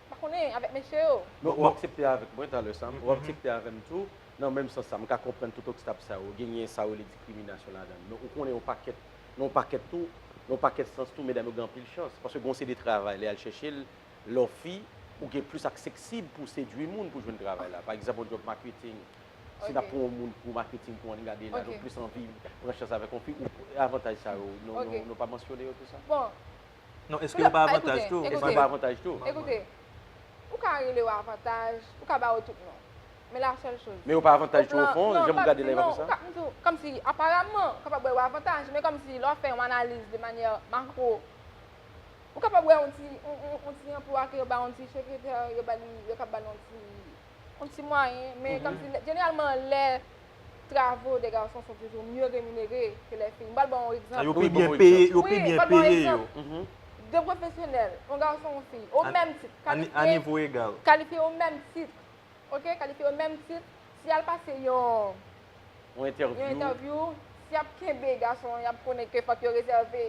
pa konnen, avèk mesye yo. Men ou aksepte avèk mwen talè sa, ou aksepte avè m tou, nan menm sans sa, m ka konprann tout obstak sa yo, genyen sa yo rele diskriminasyon ladan l. Men ou konnen yon pakèt, nan yon pakèt tou, nan yon pakèt sans tou, medam yo gen anpil chans. Paske gen yon seri de travay, lè y al chèche l, lè w fi, ou gen plis aksesib pou w sedui moun pou w jwenn travay la. Pa egzanp, yon djòb maketing, si n ap pran yon moun pou maketing, pou ann gade la, nou plis anvi pran chans avèk yon fi, ou avantaj sa yo, nou, nou, nou pa mansyone yo tou sa? Bon, Non, èske yo pa avantaj tou? Èske yo pa avantaj tou? Ekoute, ou ka rele yo avantaj, ou ka ba yo tout non. Men la sèl choz. Men yo pa avantaj tou ofon, jan m gade la, e pa konsa? Non, m ka, m di w, kòmsi, aparamman, ou kapab wè yo avantaj, men kòmsi lè w ap fè yon analiz de manyè makwo, ou kapab wè yon ti, yon, yon, yon ti anplwa ke yo ba yon ti sekretè, yo ba li, yo ka ba l yon ti yon ti mwayen, men kòmsi, jeneralman, les travaux des garçons sont toujours mieux rémunérés que les filles. M pral ba w yon egzanp. Yo pi byen peye, yo pi byen peye yo. De pwofesyonèl, yon gason, yon fi, o menm tit, kalifye, kalifye o menm tit, oke, kalifye o menm tit, si y al pase yon, yon entèvyou, si y ap kenbe gason an, y ap konnen ke fòk yo rezève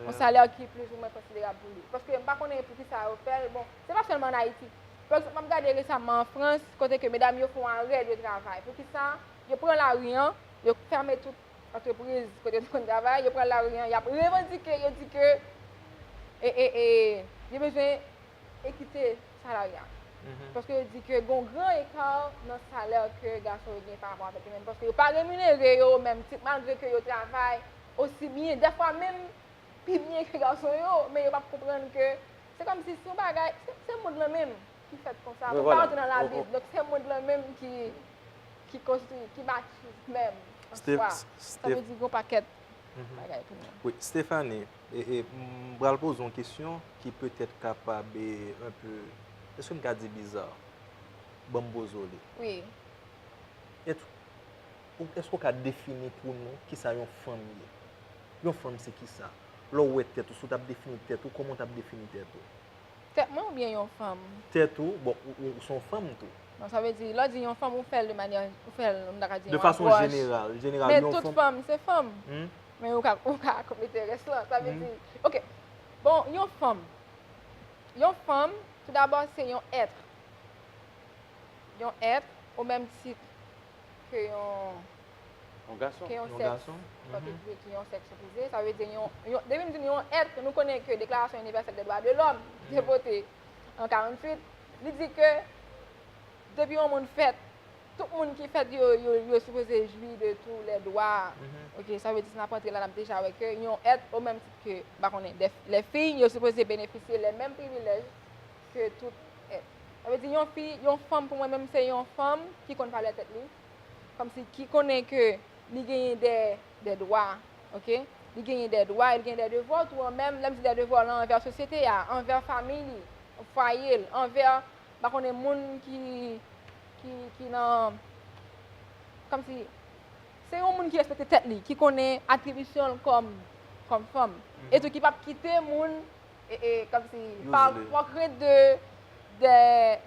yon salè ki plizoumwen konsiderab pou li. Paske m pa konnen poukisa yo fè l. Bon, se pa sèlman ann Ayiti. Pa egzanp, m ap gade resaman an Frans, kote ke medam yo fè yon arè de travay. Poukisa? Yo pran lari an, yo fèmen tout antrepriz kote yo te konn travay, yo pran lari an, y ap revandike, yo di ke e, e, e, yo bezwen ekite salaryal. Paske yo di ke gen yon gran eka nan salè ke gason yo gen pa rapò avèk yo menm. Paske yo pa reminere yo o menm tit, malgre ke yo travay osi byen, dèfwa menm pi byen ke gason yo, men yo p ap konprann ke se kòmsi se yon bagay, se, se mond lan menm ki fèt konsa. Ou pa rantre nan Labib. Donk, se mond lan menm ki, ki konstwi, ki machism menm an swa. Sa vle di gon pakèt bagay pou nou. Wi, Stephanie, e, e, m pral poze yon kesyon ki petèt kapab, e, un peu, èske m ka di biza? Ban m poze w li. Wi. Et, ou, èske w ka defini pou nou kisa yon fanm ye? Yon fanm se kisa? Lè w wè tèt ou, si w t ap defini tèt ou, kòman w t ap defini tèt ou? Tèt mwen oubyen yon fanm? Tèt ou, bon, ou, ou, ou se yon fanm tou. Non, sa vle di, lè w di yon fanm, ou fè l de manyè, ou fè l, m ta ka di yon apwòch. De fason jeneral, jeneral, yon fanm. Men tout fanm se fanm. Men ou ka, ou ka konplete rès lan. Sa vle di, ok. Bon, yon fanm. Yon fanm, toudabò, se yon èt. Yon èt, o menm tit ke yon, ke yon sèks, fòk yo di ke yon sèks opoze. Sa vle di yon, yon, depi m di n yon èt, nou konnen ke Deklarasyon Inivèsèl dè Dwa de Lòm, ki te vote an karanntuit, li di ke depi yon moun fèt, tout moun ki fèt yo, yo, yo sipoze jwi de tous les droits. Ok, sa vle di si n ap antre la, n ap deja wè ke yon èt, o menm tit ke, m pa konnen, dè, les filles, yo sipoze benefisye les mêmes privilèges ke tout èt. Sa vle di yon fi, yon fanm pou mwen menm se yon fanm ki konn valè tèt li, kòmsi ki konnen ke li genyen dè, dè dwa, ok? Li genyen dè dwa, li genyen dè devwa tou an menm, lè m di dè devwa lan anvè sosyete a, anvè fanmi li, fwaye l, anvè, m pa konnen moun ki, ki, ki nan, kòmsi, se yon moun ki respekte tèt li, ki konnen atribisyon l kòm, kòm fanm. E tou ki p ap kite moun, e, e, kòmsi, pa, pa kret de, de,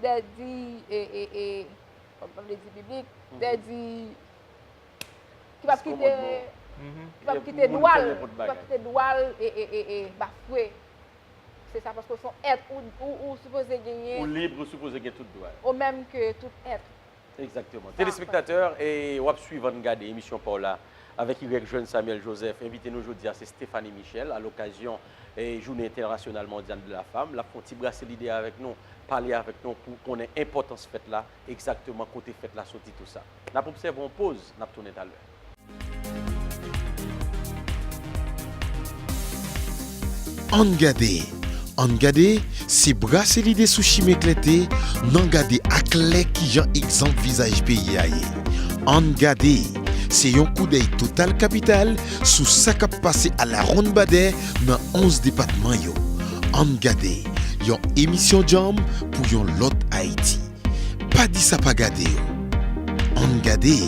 de di, e, e, e, kòm, kòm de di piblik, de di, ki p ap kite, ki p ap kite dwa l, ki p ap kite dwa l, e, e, e, e, bafwe. Se sa, paske w se yon èt, ou, ou, ou sipoze genyen. Ou lib, ou sipoze gen tout dwa. Ou menm ke tout èt. Egzakteman. Telespektatè, e w ap swiv Ann Gade, emisyon pa w la, avèk Y Jeune Samuel Joseph. Envite nou jodi a, se Stephanie Michel, a lokazyon, e, Jounen Entènasyonal Mondyal de la Fanm. L ap fè yon ti brase lide avèk nou, pale avèk nou pou konnen enpòtans fèt la, egzakteman kote fèt la soti, tou sa. N ap obsève yon poz, n ap tounen talè. Ann Gade. Ann Gade, se brase lide sou chimen klète, n an gade aklè kijan egzanp vizaj peyi a ye. Ann Gade, se yon koudèy total kapital sou sa k ap pase alawonnbadè nan onz depatman yo. Ann Gade, yon emisyon djanm pou yon lòt Ayiti. Pa di sa pa gade yo. Ann gade.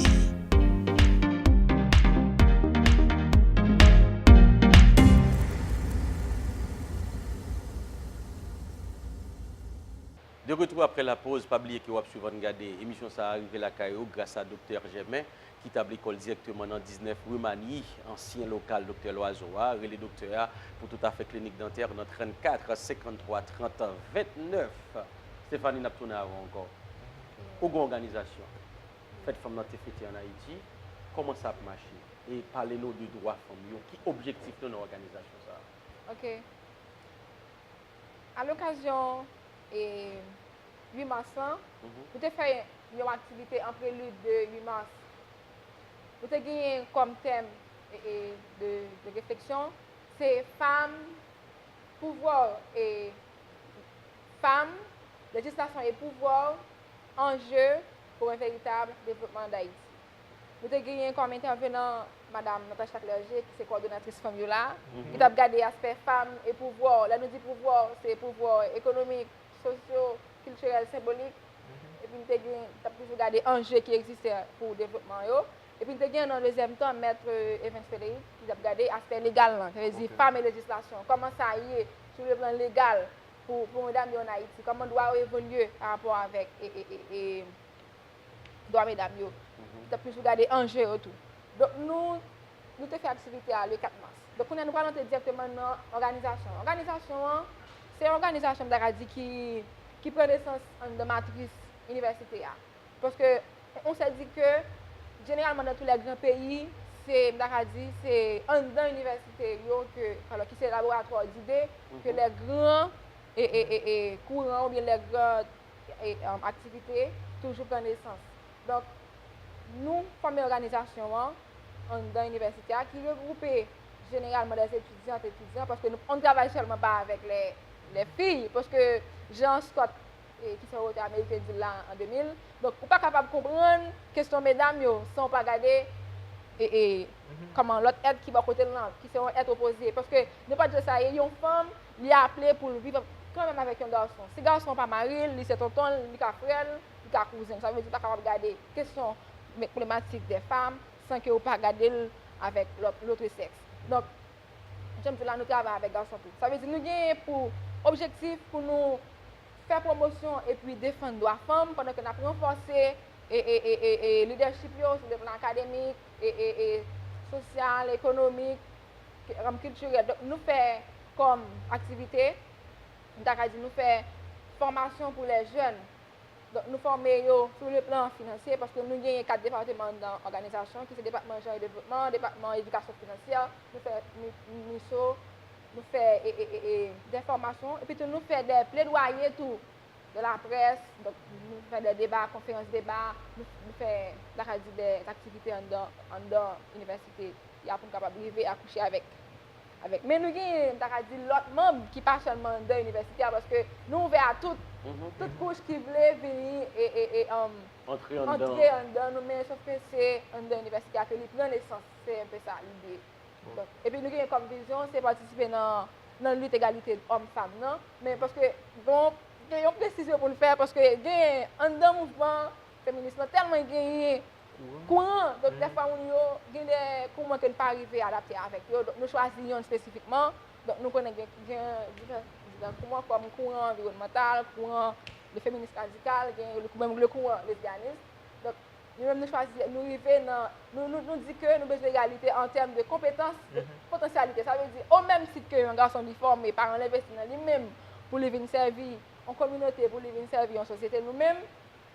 De retour après la pause, pa bliye ke w ap swiv Ann Gade. Emisyon sa a rive lakay ou gras a Doktè Jèmen, ki tabli kò l dirèkteman nan diznèf ri Mani, ansyen lokal Doktè Loizeau a. Rele doktè a pou tout afè klinik dantè nan trannkat senkanntwa trant ventnèf. Stephanie, n ap tounen avè w ankò. Ou gen òganizasyon. Fèt fanm nan te fete ann Ayiti. Kòman sa ap mache? E pale nou de dwa fanm yo. Ki objektif nou nan òganizasyon sa a? Ok. A lokazyon, e, uit mas lan, nou te fè yon aktivite an prelid de uit mas. Nou te genyen kòm tèm, e, e, de, de refleksyon, se fanm, pouvwa, e, fanm, lejislasyon e pouvwa, anje pou yon veritab devlopman Dayiti. Nou te genyen kòm entèvenan madam Natacha Clergé, ki se kowòdonatris fanm yo la, ki t ap gade aspè fanm e pouvwa. Lè nou di pouvwa, se pouvwa ekonomik, sosyo, kiltirèl, senbolik. Epi n te gen, t ap toujou gade anje ki egziste pou devlopman yo. Epi n te gen nan dezyèm tan mèt, e, Evens Frederick ki t ap gade aspè legal lan, sa vle di fanm e lejislasyon. Kòman sa ye sou le plan legal pou, pou medam yo ann Ayiti? Kòman dwa yo evolye pa rapò avèk, e, e, e, e, dwa medam yo. Ki t ap toujou gade anje yo tou. Donk, nou, nou te fè aktivite a le kat mas. Donk, kounye a, nou pral antre dirèkteman nan òganizasyon an. Òganizasyon an, se yon òganizasyon, m ta ka di, ki, ki pran nesans anndan matris inivèsite a. Paske, on sè di ke, jeneralman, dans tous les grands pays, se, m ta ka di, se anndan inivèsite yo ke, alò, ki se laboratwa dide, ke lè gran e, e, e, e kouran oubyen lè gran e, um, aktivite toujou pran nesans. Donk, nou fòme òganizasyon an anndan inivèsite a, ki regwoupe jeneralman des étudiantes, etidyan, paske nou, on travay sèlman pa avèk les, les filles, paske jan Scott, e, ki se yon otè ameriken, di l la an de mil, donk, ou pa kapab konprann kesyon medam yo san w pa gade e, e, kòman lòt èt ki bò kote l lan, ki se yon èt opoze. Paske nenpòt jan sa ye, yon fanm, li aple pou l viv kanmenm avèk yon gason. Si gason an pa mari l, li se tonton l, li ka frè l, li ka kouzen l. Sa vle di ou pa kapab gade kesyon, men, pwoblematik dè fanm san ke ou pa gade l avèk lòt, lòt sèks. Donk, jan m di la, nou travay avèk gason tou. Sa vle di nou genyen pou objektif pou nou fè pwomosyon epi defann dwa fanm pandan ke n ap ranfòse e, e, e, e, e lidèchip yo sou le plan akademik, e, e, e sosyal, ekonomik, ke, um, kiltirèl. Donk, nou fè kòm aktivite, m ta ka di nou fè fòmasyon pou lè jèn. Donk, nou fòme yo sou le plan finansye, paske nou genyen kat depatman nan òganizasyon, ki se depatman jan e devlopman, depatman edikasyon finansyè, nou fè mi-, miso, nou fè e, e, e, e, dè fòmasyon, epi tou nou fè dè pledwaye tou, de la près, donk, nou fè dè deba, konferans deba, nou, nou fè, m ta ka di, dè aktivite anndan, anndan inivèsite a pou n kapab rive akouche avèk, avèk. Men nou genyen, m ta ka di, lòt manm ki pa sèlman anndan inivèsite a, paske nou ouvè a tout, tout kouch ki vle vini e, e, e, um, antre anndan, antre anndan nou, men sòf ke se anndan inivèsite a ke li pran nesans, se enpe sa lide. Donk, epi nou genyen kòm vizyon, se patisipe nan, nan lit egalite òm-fanm nan. Men paske, bon, gen yon presizyon pou n fè, paske gen anndan mouvman feminis lan tèlman genyen kouran, donk dèfwa moun yo gen de kouran ke n pa rive adapte avèk yo. Donk, nou chwazi yonn espesifikman. Donk, nou konnen gen, gen diferan, diferan kouran kòm kouran anviwònmantal, kouran le feminis radikal, gen le, menm le kouran lesbyanis. Donk, nou menm nou chwazi, nou rive nan, nou, nou, nou di ke nou bezwen egalite an tèm de konpetans, de potansyalite. Sa vle di, o menm tit ke yon gason li fòme, paran l envesti nan li menm pou li vin sèvi yon kominote, pou li vin sèvi yon sosyete, nou menm,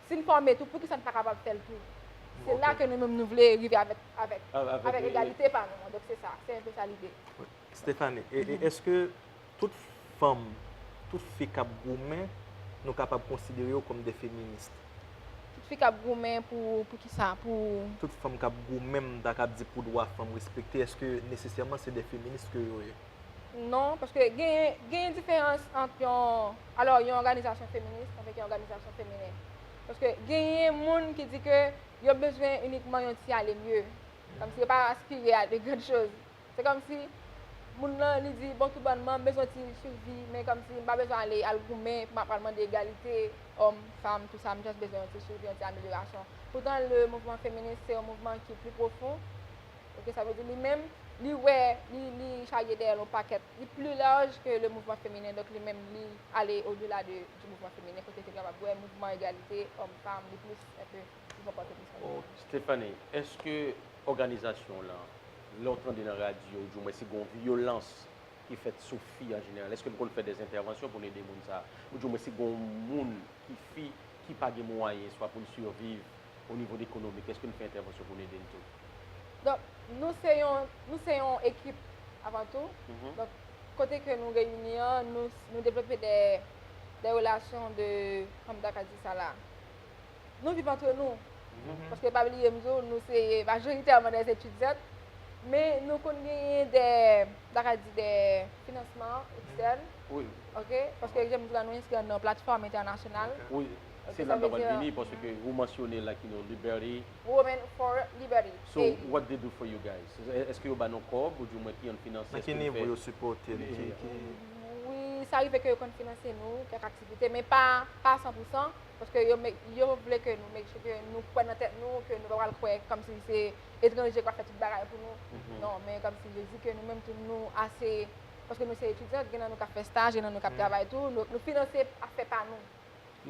si n fòme tou, poukisa n pa kapab fè l tou? Se la ke nou menm nou vle rive avèk, avèk, avèk egalite pa nou an. Donk, se sa, se enpe sa lide. Stephanie, e, e èske tout fanm, tout fi k ap goumen, nou kapab konsidere yo kòm de feminis? Tout fi k ap goumen pou, pou ki sa? Pou tout fanm k ap goumen, m ta kab di pou dwa fanm respekte, èske nesesèman se de feminis ke yo ye? Non, paske genyen, genyen diferans ant yon, alò, yon òganizasyon feminis avèk yon òganizasyon feminen. Paske genyen moun ki di ke yo bezwen inikman yon ti ale mye. Kòmsi yo pa aspire a de grann choz. Se kòmsi moun nan, li di, bon, tout bònman, m bezwen ti sivi, men kòmsi m pa bezwen ale al goumen pou m ap al mande egalite, òm, fanm, tou sa, m just bezwen yon ti sivi, yon ti amelyorasyon. Poutan, le mouvman feminis, se yon mouvman ki pli pwofon. Ok, sa vle di li menm, li wè, li, li charye dèyè l yon pakèt, li pli laj ke le mouvman feminen. Donk, li menm, li ale odela de, du mouvman feminen, kote ke n kapab wè mouvman egalite, òm, fanm, li plis, enpe, li konpòte plis konsa. Stephanie, èske òganizasyon w lan, lè w tande nan radyo, oudimwen si gen yon vyolans ki fèt sou fi an jeneral, èske n konn fè dèzentèvansyon pou n ede moun sa a? Oudimwen si gen yon moun ki fi, ki pa gen mwayen, swa pou l siviv o nivo de ekonomik, èske n fè entèvansyon pou n ede l tou? Donk, nou se yon, nou se yon ekip avan tou. Donk, kote ke nou reyini an, nou, nou devlope de, de relasyon de, kòman m ta ka di sa la? Nou viv antre nou. Paske pa bliye m di w, nou se majoritèman dè etidyant, men nou konn genyen dè, m ta ka di dè finansman ekstèn. Wi. Ok? Paske jan m di w la, nou enskri nan platfòm entènasyonal. Wi. Ok, se la n ta pral vini, paske ou mansyone la ki non Liberty. Women for Liberty. So, what they do for you guys? Èske yo ba nou kòb, oudimwen ki jan n finanse? Nan ki nivo yo sipòte n? Ki, ki Wi, sa rive ke yo konn finanse nou, kèk aktivite, men pa, pa san pou san, paske yo, yo vle ke nou make sure ke nou kwè nan tèt nou, ke nou pa pral kwè kòmsi se etranje k ap fè tout bagay pou nou. Non, men kòmsi yo di ke nou menm tou nou ase, paske nou se etidyant, gen nan nou k ap fè staj, gen nan nou k ap travay tou, nou, nou finanse afè pa nou.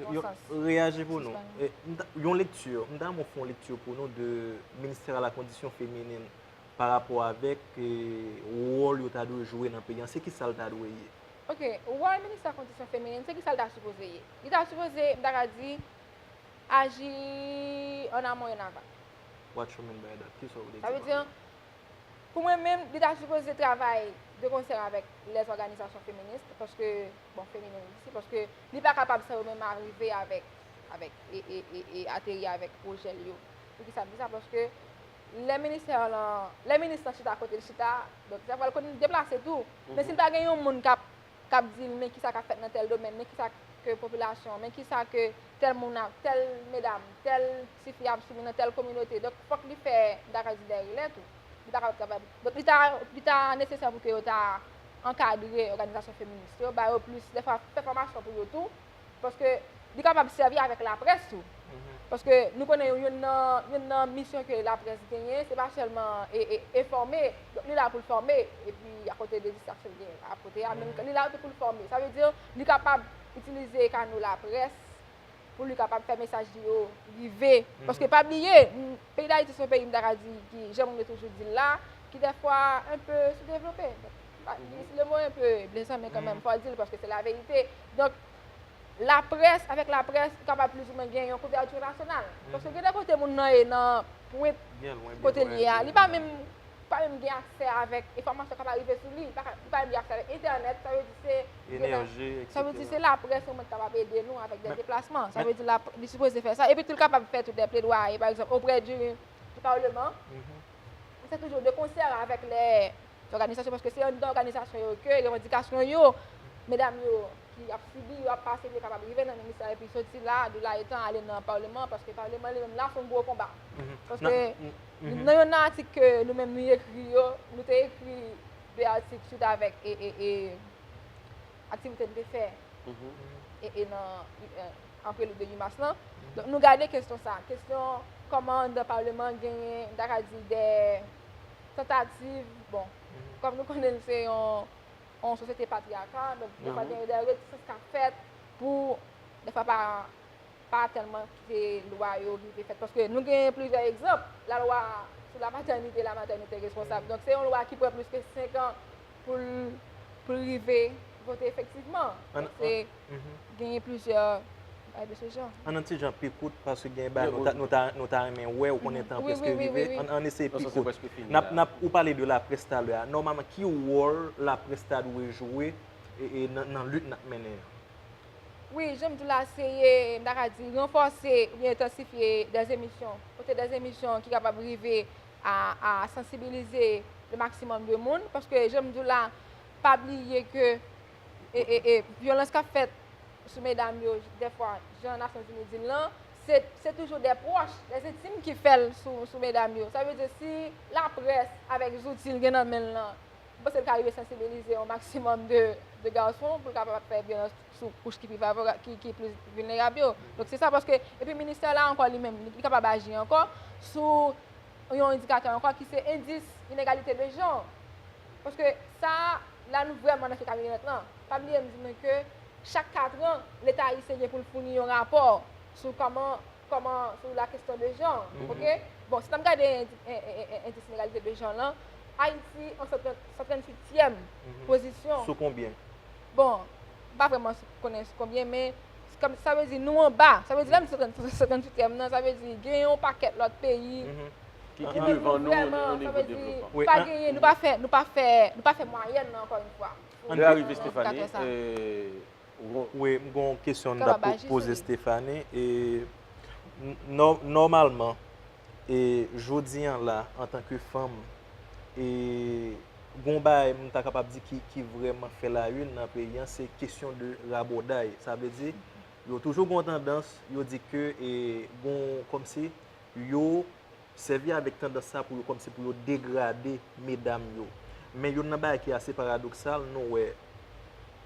Yo, yo reyaji pou nou. E, m ta, yon lekti, m ta renmen w fè yon lekti pou nou de Ministère à la Condition Féminine pa rapò avèk, e, wòl yo ta dwe jwe nan peyi an. Se ki sa l ta dwe ye? Ok, wòl Ministè Kondisyon Feminen, se ki sa l ta sipoze ye? Li ta sipoze, m ta ka di, aji en amont et en aval. What you mean by that? Ki sa w vle di pa la? Sa vle di, Pou mwen menm, li ta sipoze travay de konsè avèk lèzòganizasyon feminis, paske, bon, feminen isi, paske li pa kapab san yo menm arive avèk, avèk, e, e, e, e ateri avèk pwojè l yo. Poukisa m di sa? Paske lè ministè lan, lè minis lan chita kote l chita, donk sa pral konn deplase tou. Men si l pa gen yon moun k ap k ap di l, men kisa k ap fèt nan tèl domèn, men kisa ke popilasyon, men kisa ke tèl moun ap, tèl medam, tèl tifi ap sibi nan tèl kominote. Donk, fòk li fè, m ta ka di, dèyè rèlè tou. Li pa kapab travay. Donk, li ta, li ta nesesè pou ke yo ta ankadre òganizasyon feminis yo, ba yo plis, dèfwa, fè fòmasyon pou yo tou, paske li kapab sèvi avèk laprès tou. Paske nou konnen youn, youn nan, youn nan misyon ke laprès genyen, se pa sèlman e, e, enfòme, donk li la pou l fòme, epi akote de distraksyon l genyen akote a, men li la tou pou l fòme. Sa vle di, li kapab itilize kano laprès pou li kapab fè mesaj li yo rive. Paske pa bliye, m, peyi Dayiti se yon peyi, m ta ka di, ki, jan moun yo toujou di l la, ki dèfwa enpe soudevlope. Donk, m pa, le mo enpe blese, men kanmenm, fò di l, paske se laverite. Donk, laprès, avèk laprès, li kapab plizoumwen gen yon kouvèti nasyonal. Paske gen de kote moun nan ye nan pwent kote l ye a, li pa menm, pa menm gen aksè avèk enfòmasyon k ap rive sou li, li pa, li pa menm gen aksè avèk entènèt, sa vle di se de la, sa vle di se laprès yo menm ki kapab ede nou avèk de deplasman. Sa vle di la, li sipoze fè sa. Epi tou, li kapab fè tou de pledwaye, pa egzanp, oprè di, di Parleman. Se toujou de konsè avèk lè òganizasyon, paske se anndan òganizasyon yo ke revandikasyon yo, medam yo ki ap sibi, yo ap pase, yo kapab rive nan ministè epi soti la, de la etan ale nan Paleman, paske Paleman li menm la se yon gwo konba. Paske nan yon nan atik ke nou menm nou ekri yo, nou te ekri de atik swit avèk e, e, e, aktivite n te fè e, e nan, e, an prelude uit mas lan. Donk, nou gade kesyon sa, kesyon kòman anndan Paleman genyen, m ta ka di, de tantativ, bon, kòm nou konnen l se yon, yon sosyete patriyakal, donk, defwa, gen de retisans k ap fèt pou, defwa, pa, pa tèlman kite lwa yo rive fèt. Paske nou gen plizyè egzanp, lalwa sou la patènite, la matènite responsab. Donk, se yon lwa ki pran plis ke senk an pou l, pou l rive vote efektivman. Donk, se genyen plizyè bagay de se jan. Ann, ann ti jan pi kout, paske gen bagay nou ta, nou ta, nou ta renmen wè, ou konnen tan prèske rive. Ann, ann eseye pi kout. N ap, n ap, ou pale de laprès talè a. Nòmalman, ki wòl laprès ta dwe jwe e, e nan, nan lit n ap mennen an? Wi, jan m di w la, se, m ta ka di, ranfòse oubyen entansifye dè emisyon, pote dè emisyon ki kapab rive a, a sansibilize le maksimòm de moun, paske jan m di w la, pa bliye ke, e, e, e, vyolans k ap fèt sou medam yo, dèfwa, jan Nasyonzini di l lan, se, se toujou dè pwòch, dè entim ki fè l sou, sou medam yo. Sa vle di, si laprès avèk zouti l gen nan men l lan, m panse l ka rive sansibilize yon maksimòm de, de gason pou l kapab fè vyolans sou kouch ki pi favora-, ki, ki plis vilnerab yo. Donk, se sa, paske, epi ministè la ankò li menm, li, li kapab aji ankò sou yon endikatè ankò ki se endis inegalite de jan. Paske sa, la nou vrèman nan fè kabinèt lan. Pa bliye m di nou ke chak kat an, Leta ayisyen gen pou l founi yon rapò sou kòman, kòman, sou la kesyon de jan, oke? Bon, si n ap gade endis, en, en, en, endis inegalite de jan lan, Ayiti an san trant, san tranntuityèm pozisyon. Sou konbyen? Bon, m pa vrèman konnen sou konbyen, men kòm, sa vle di nou anba. Sa vle di lè m di san trant, san tranntuityèm nan, sa vle di gen yon pakèt lòt peyi ki, ki devan nou o nivo devlopman. Pa genyen, nou pa fè, nou pa fè, nou pa fè mwayèn nan, ankò yon fwa. Lè a rive, Stephanie, euh, Wi, m gen yon kesyon m t ap po-, poze Stephanie. E, n-, nò-, nòmalman, e, jodi an la, antanke fanm, e, gen yon bagay m ta kapab di ki, ki vrèman fè la une nan peyi an, se kesyon de rabòday. Sa vle di, yo toujou gen yon tandans, yo di ke, e, gen yon, kòmsi, yo sèvi avèk tandans sa pou yo, kòmsi pou yo degrade medam yo. Men youn nan bagay ki ase paradoksal, nou wè,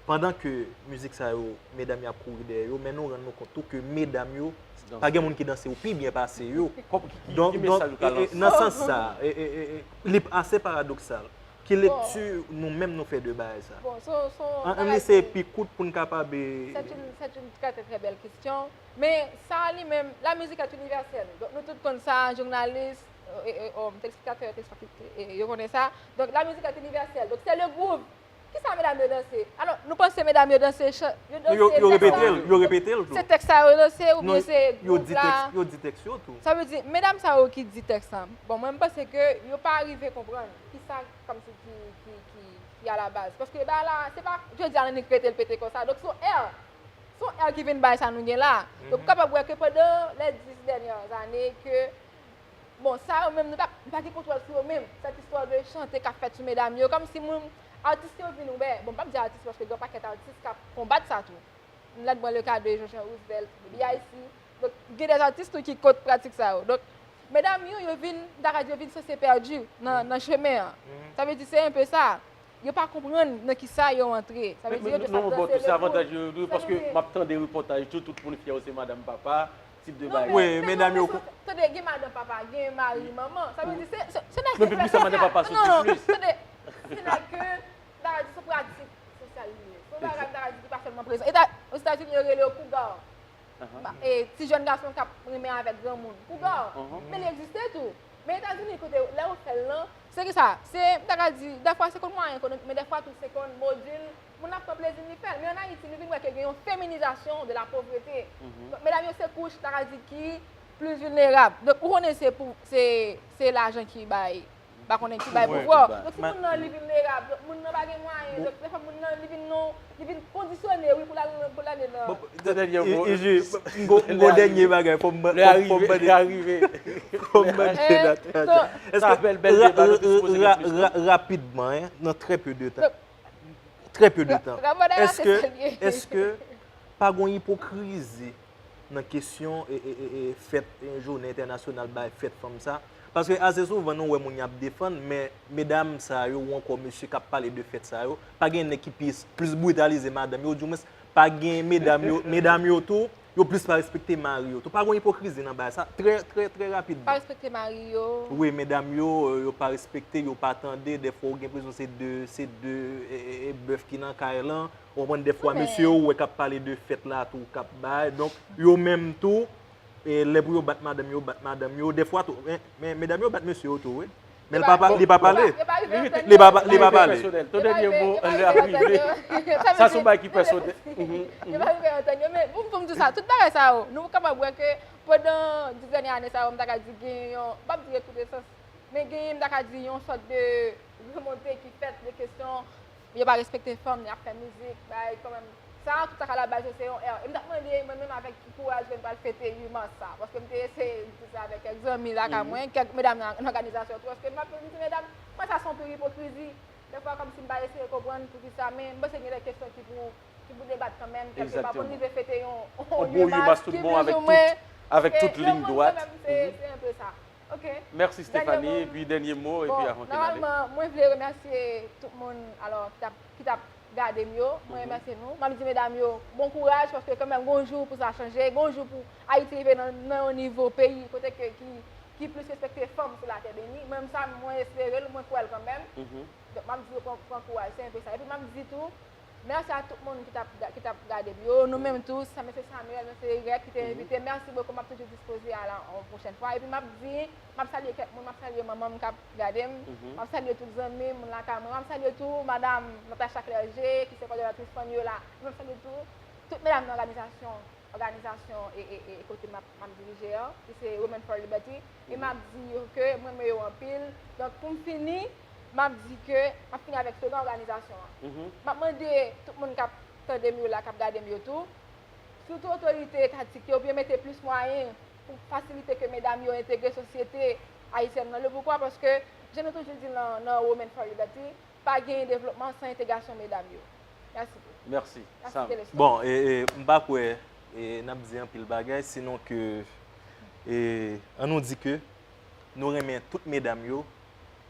pandan ke mizik sa yo, medam yo ap kouri dèyè yo, men nou rann nou kont tou ke medam yo, pa gen moun ki danse yo pi byen pase yo. Donk, donk, e, e, nan sans sa, e, e, e, e, li ase paradoksal. Ki lekti nou menm nou fè de bagay sa? Bon, se, se yon bagay ki... Ann eseye pi kout pou n kapab, e, c'est une, c'est une très, très, très belle question. Men sa li menm, la musique est universelle. Donk, nou tout konn sa, jounalis, e, e, e, telespèktatè, telespèktatè, e, yo konnen sa. Donk, la musique est universelle. Donk, c'est le groove. Kisa medam yo danse? Alò, nou panse medam yo danse, chan-, yo danse yo, yo repete l, yo repete l tou. Se tèks sa yo danse, oubyen se groove la? Yo di tèks, yo di tèks yo tou. Sa vle di, medam sa yo ki di tèks lan, bon, mwen, m panse ke yo pa rive konprann ki sa kòmsi ki, ki, ki, ki alabaz. Paske bagay la, se pa jodi a Lannik rete l pete konsa. Donk, se yon ère. Se yon ère ki vin bay sa nou gen la. Donk, ou kapab wè ke pandan lè dis dènyè ane, ke, bon, sa yo menm, nou pa, nou pa gen kontwòl sou yo menm. Sèt istwa de chante k ap fèt sou medam yo, kòmsi moun, atis yo vin ouvè. Bon, m p ap di atis, paske gen yon pakèt atis k ap konbat sa tou. M lè m pran le ka de Jean-Jean Roosevelt, de B I C. Donk, gen de atis tou ki kont pratik sa yo. Donk, medam yo, yo vin, m ta ka di, yo vin sanse pèdi nan, nan chemen an. Sa vle di, se enpe sa. Yo pa konprann nan kisa yo antre. Sa vle di, yo te sa danse le kou. Sa vle di, m ap tande repòtaj tou, tout moun fyè yo se madanm papa, tip de bagay. Wi, medam yo. Tande, gen madanm papa, gen mari manman. Sa vle di, se, se, se nèg ki fè sa. Non, non, tande, se nèg ke, m ta ka di, se pratik sosyal li ye. Se yon bagay, m ta ka di, ki pa sèlman prezan. Eta-, Ozetazini, yo rele yo cougar. Ba, e, ti jèn gason k ap renmen avèk granmoun. Cougar. Men li egziste tou. Men Etazini, kote lè yo fè l lan, se ki sa? Se, m ta ka di, dèfwa se konn mwayen ekonomik, men dèfwa tou se konn modil, moun ap pran plezi li fè l. Men ann Ayiti, nou vin wè ke gen yon féminisation de la pauvreté. Donk, medam yo se kouch, m ta ka di, ki plis vilnerab. Donk, ou konnen se pou, se, se lajan ki bay, pa konnen ki bay pouvwa. Donk, si moun nan li vilnerab, donk moun nan pa gen mwayen, donk, dèfwa moun nan li vin non, li vin kondisyone, wi, pou l al, pou l ale nan. Bon, dènye mo. Iji, m gon, m gon dènye bagay, fò m, fò m, fò m mande. Lè a rive, lè a rive. Fò m mande Natacha. Èske, ra-, ra-, ra-, rapidman, hein, nan très peu de temps. Très peu de temps. Èske, èske pa gon ipokrizi nan kesyon, e, e, e, e, fèt, e, jounen entènasyonal bay fèt fanm sa? Paske ase souvan nou wè moun y ap defann, men medam sa yo ou ankò mesye k ap pale de fèt sa yo, pa gen nèg ki plis, plis britalize madanm yo, oudimwens pa gen medam yo, medam yo tou, yo plis pa respekte mari yo tou. Pa gen ipokrizi nan bagay sa, trè, trè, trè rapidman. Pa respekte mari yo. Wi, medam yo, euh, yo pa respekte, yo pa tande, dèfwa ou gen enpresyon se de, se de, e, e, e, bèf ki nan kay lan, ou konprann, dèfwa mesye yo ou wè k ap pale de fèt la tou, k ap bay. Donk, yo menm tou, e, lè pou yo bat madanm yo, bat madanm yo. Dèfwa tou, men, men medam yo bat mesye yo tou, wi. Men li pa, li pa pale. Li pa, li pa pale. Ton dènye mo, lè ap rive. Sa se yon bagay ki pèsonèl. Yo pa rive antann yo, men pou, pou m di sa, tout bagay sa yo, nou kapab wè ke pandan dis dènye ane sa yo, m ta ka di gen yon, m p ap di rekwonesans, men gen, m ta ka di yon sòt de remonte ki fèt de kesyon, yo pa respekte fanm, y ap fè mizik, bay, kanmenm. Sa, tout sa k a la baz yo, se yon ère. E m t ap mande, mwen menm, avèk ki kouraj ke m pral fete uit mas sa, paske m te eseye di sa avèk kèk zanmi lakay mwen, kèk medam nan, nan òganizasyon tou, paske m ap di medam, mwen, sa se yon pil ipokrizi. Dèfwa, kòmsi m pa eseye konprann poukisa, men m panse gen de kesyon ki pou, ki pou debat kanmenm, kèlke pa, pou n rive fete yon, yon uit mas ki plizoumwen, avèk tout liy dwat. Se, se enpe sa. Ok. Mèsi, Stephanie. Epi dènye mo, epi avan ke n ale. Bon, nòmalman, mwen vle remèsye tout moun, alò, ki t ap, ki t ap gade m yo. Mwen remèsye nou. M ap di medam yo, bon kouraj, paske kanmenm, gon jou pou sa chanje, gon jou pou Ayiti rive nan, nan yon nivo peyi kote ke, ki, ki plis respekte fanm sou latè beni. Mwen menm sa, mwen espere l, mwen kwè l kanmenm. Donk, m ap di yo pran, pran kouraj, se enpe sa. Epi m ap di tou, mèsi a tout moun ki t ap, ki t ap gade m yo. Nou menm tou, sa, mesye Samuel, mesye Irèk ki te envite. Mèsi bokou, m ap toujou dispoze a la yon pwochèn fwa. Epi m ap di, m ap salye kèk moun, m ap salye manman m k ap gade m. M ap salye tout zanmi m, moun lakay mwen. M ap salye tou madam Natacha Clergé, ki se kòdonatris fanm yo la. M ap salye tou tout medam nan òganizasyon, òganizasyon e, e, e kote m ap, m ap dirije an, ki se Women for Liberty. E m ap di yo ke m renmen yo anpil. Donk, pou m fini, m ap di ke, m ap fini avèk slogan òganizasyon an. M ap mande tout moun k ap tande m yo la, k ap gade m yo tou, sitou otorite etatik yo, pou yo mete plis mwayen pou fasilite ke medam yo entegre sosyete ayisyèn nan. Le poukwa? Paske, jan nou toujou di nan, nan Women for Liberty, pa gen devlopman san entegrasyon medam yo. Mèsi. Mèsi, Sam. Bon, e, e, m pa kwè, e, n ap di anpil bagay, sinon ke, e, ann nou di ke nou renmen tout medam yo,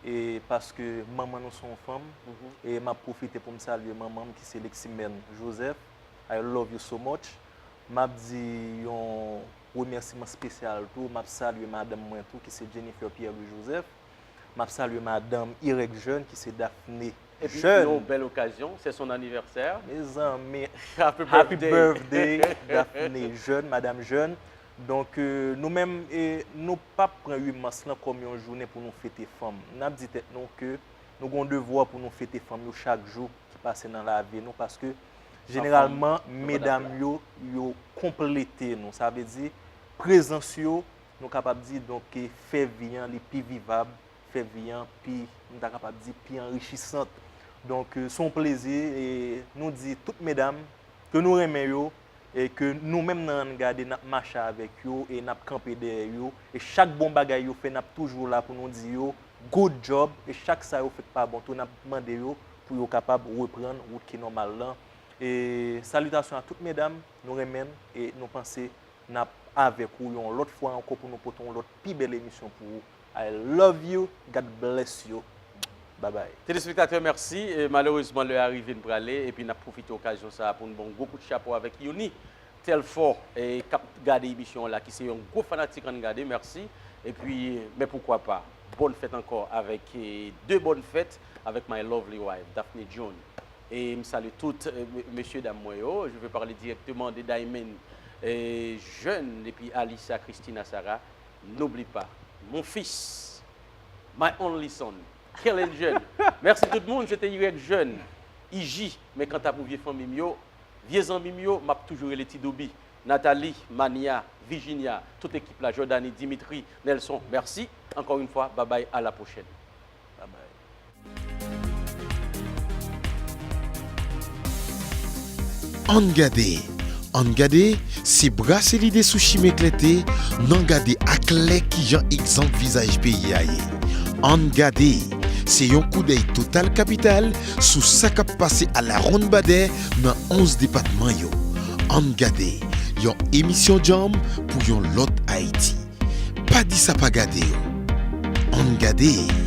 e, paske manman nou se yon fanm, e m ap pwofite pou m salye manman m ki se Leximène Joseph. I love you so much. M ap di yon remèsiman espesyal tou, m ap salye madanm mwen tou ki se Jennifer Pierre Louis Joseph. M ap salye madanm Irèk Jeune ki se Daphné Jeune. Et puis, une belle occasion, c'est son anniversaire. Mezanmi, happy birthday, Daphné Jeune, madam Jeune. Donk, euh, nou menm, e, nou p ap pran uit mas lan kòm yon jounen pou nou fete fanm. N ap di tèt nou ke nou gen yon devwa pou nou fete fanm yo chak jou ki pase nan lavi nou, paske jeneralman, medam yo, yo konplete nou. Sa vle di, prezans yo, nou kapab di, donk, ke fè vi an, li pi vivab, fè vi an pi, m ta kapab di, pi anrichisant. Donk, eh, se yon plezi, e nou di tout medam ke nou renmen yo, e ke nou menm nan Ann Gade, n ap mache avèk yo e n ap kanpe dèyè yo. E chak bon bagay yo fè, n ap toujou la pou nou di yo good job. E chak sa yo fè k pa bon tou, n ap mande yo pou yo kapab reprann wout ki nòmal lan. E salitasyon a tout medam, nou renmen n e nou panse n ap avèk ou yon lòt fwa ankò pou nou pote yon lòt pi bèl emisyon pou ou. I love you, God bless you. Bye bye. Telespektatè, mèsi. E malerezman, lè a rive n prale, epi n ap pwofite okazyon sa a pou n ba yon gwo kout chapo avèk Youni Telfort, e k ap gade emisyon an la, ki se yon gwo fanatik Ann Gade, mèsi. Epi, men poukwa pa, bòn fèt ankò avèk, e, de bòn fèt avèk my lovely wife, Daphne John. E m salye tout, e, mesye dam mwen yo. Je veux parler directement de Diamond, e, Jeune, epi Alissa, Christina, Sarah. N'oublie pas, mon fils, my only son, Kellen Jeune. Mèsi tout moun, se te Y Jeune, I J, men kanta pou vye fanmi m yo, vye zanmi m yo, m ap toujou rele Ti Doubi, Nathalie, Mania, Virginia, tout ekip la, Jordany, Dimitri, Nelson, mèsi. Encore une fois, bye bye, à la prochaine. Bye bye. Ann gade, Ann gade, se brase lide sou chimen klète, n an gade aklè kijan egzanp vizaj peyi a ye. Ann gade, se yon koudèy total kapital sou sa k ap pase alawonnbadè nan onz depatman yo. Ann gade, yon emisyon djanm pou yon lòt Ayiti. Pa di sa pa gade yo. Ann gade.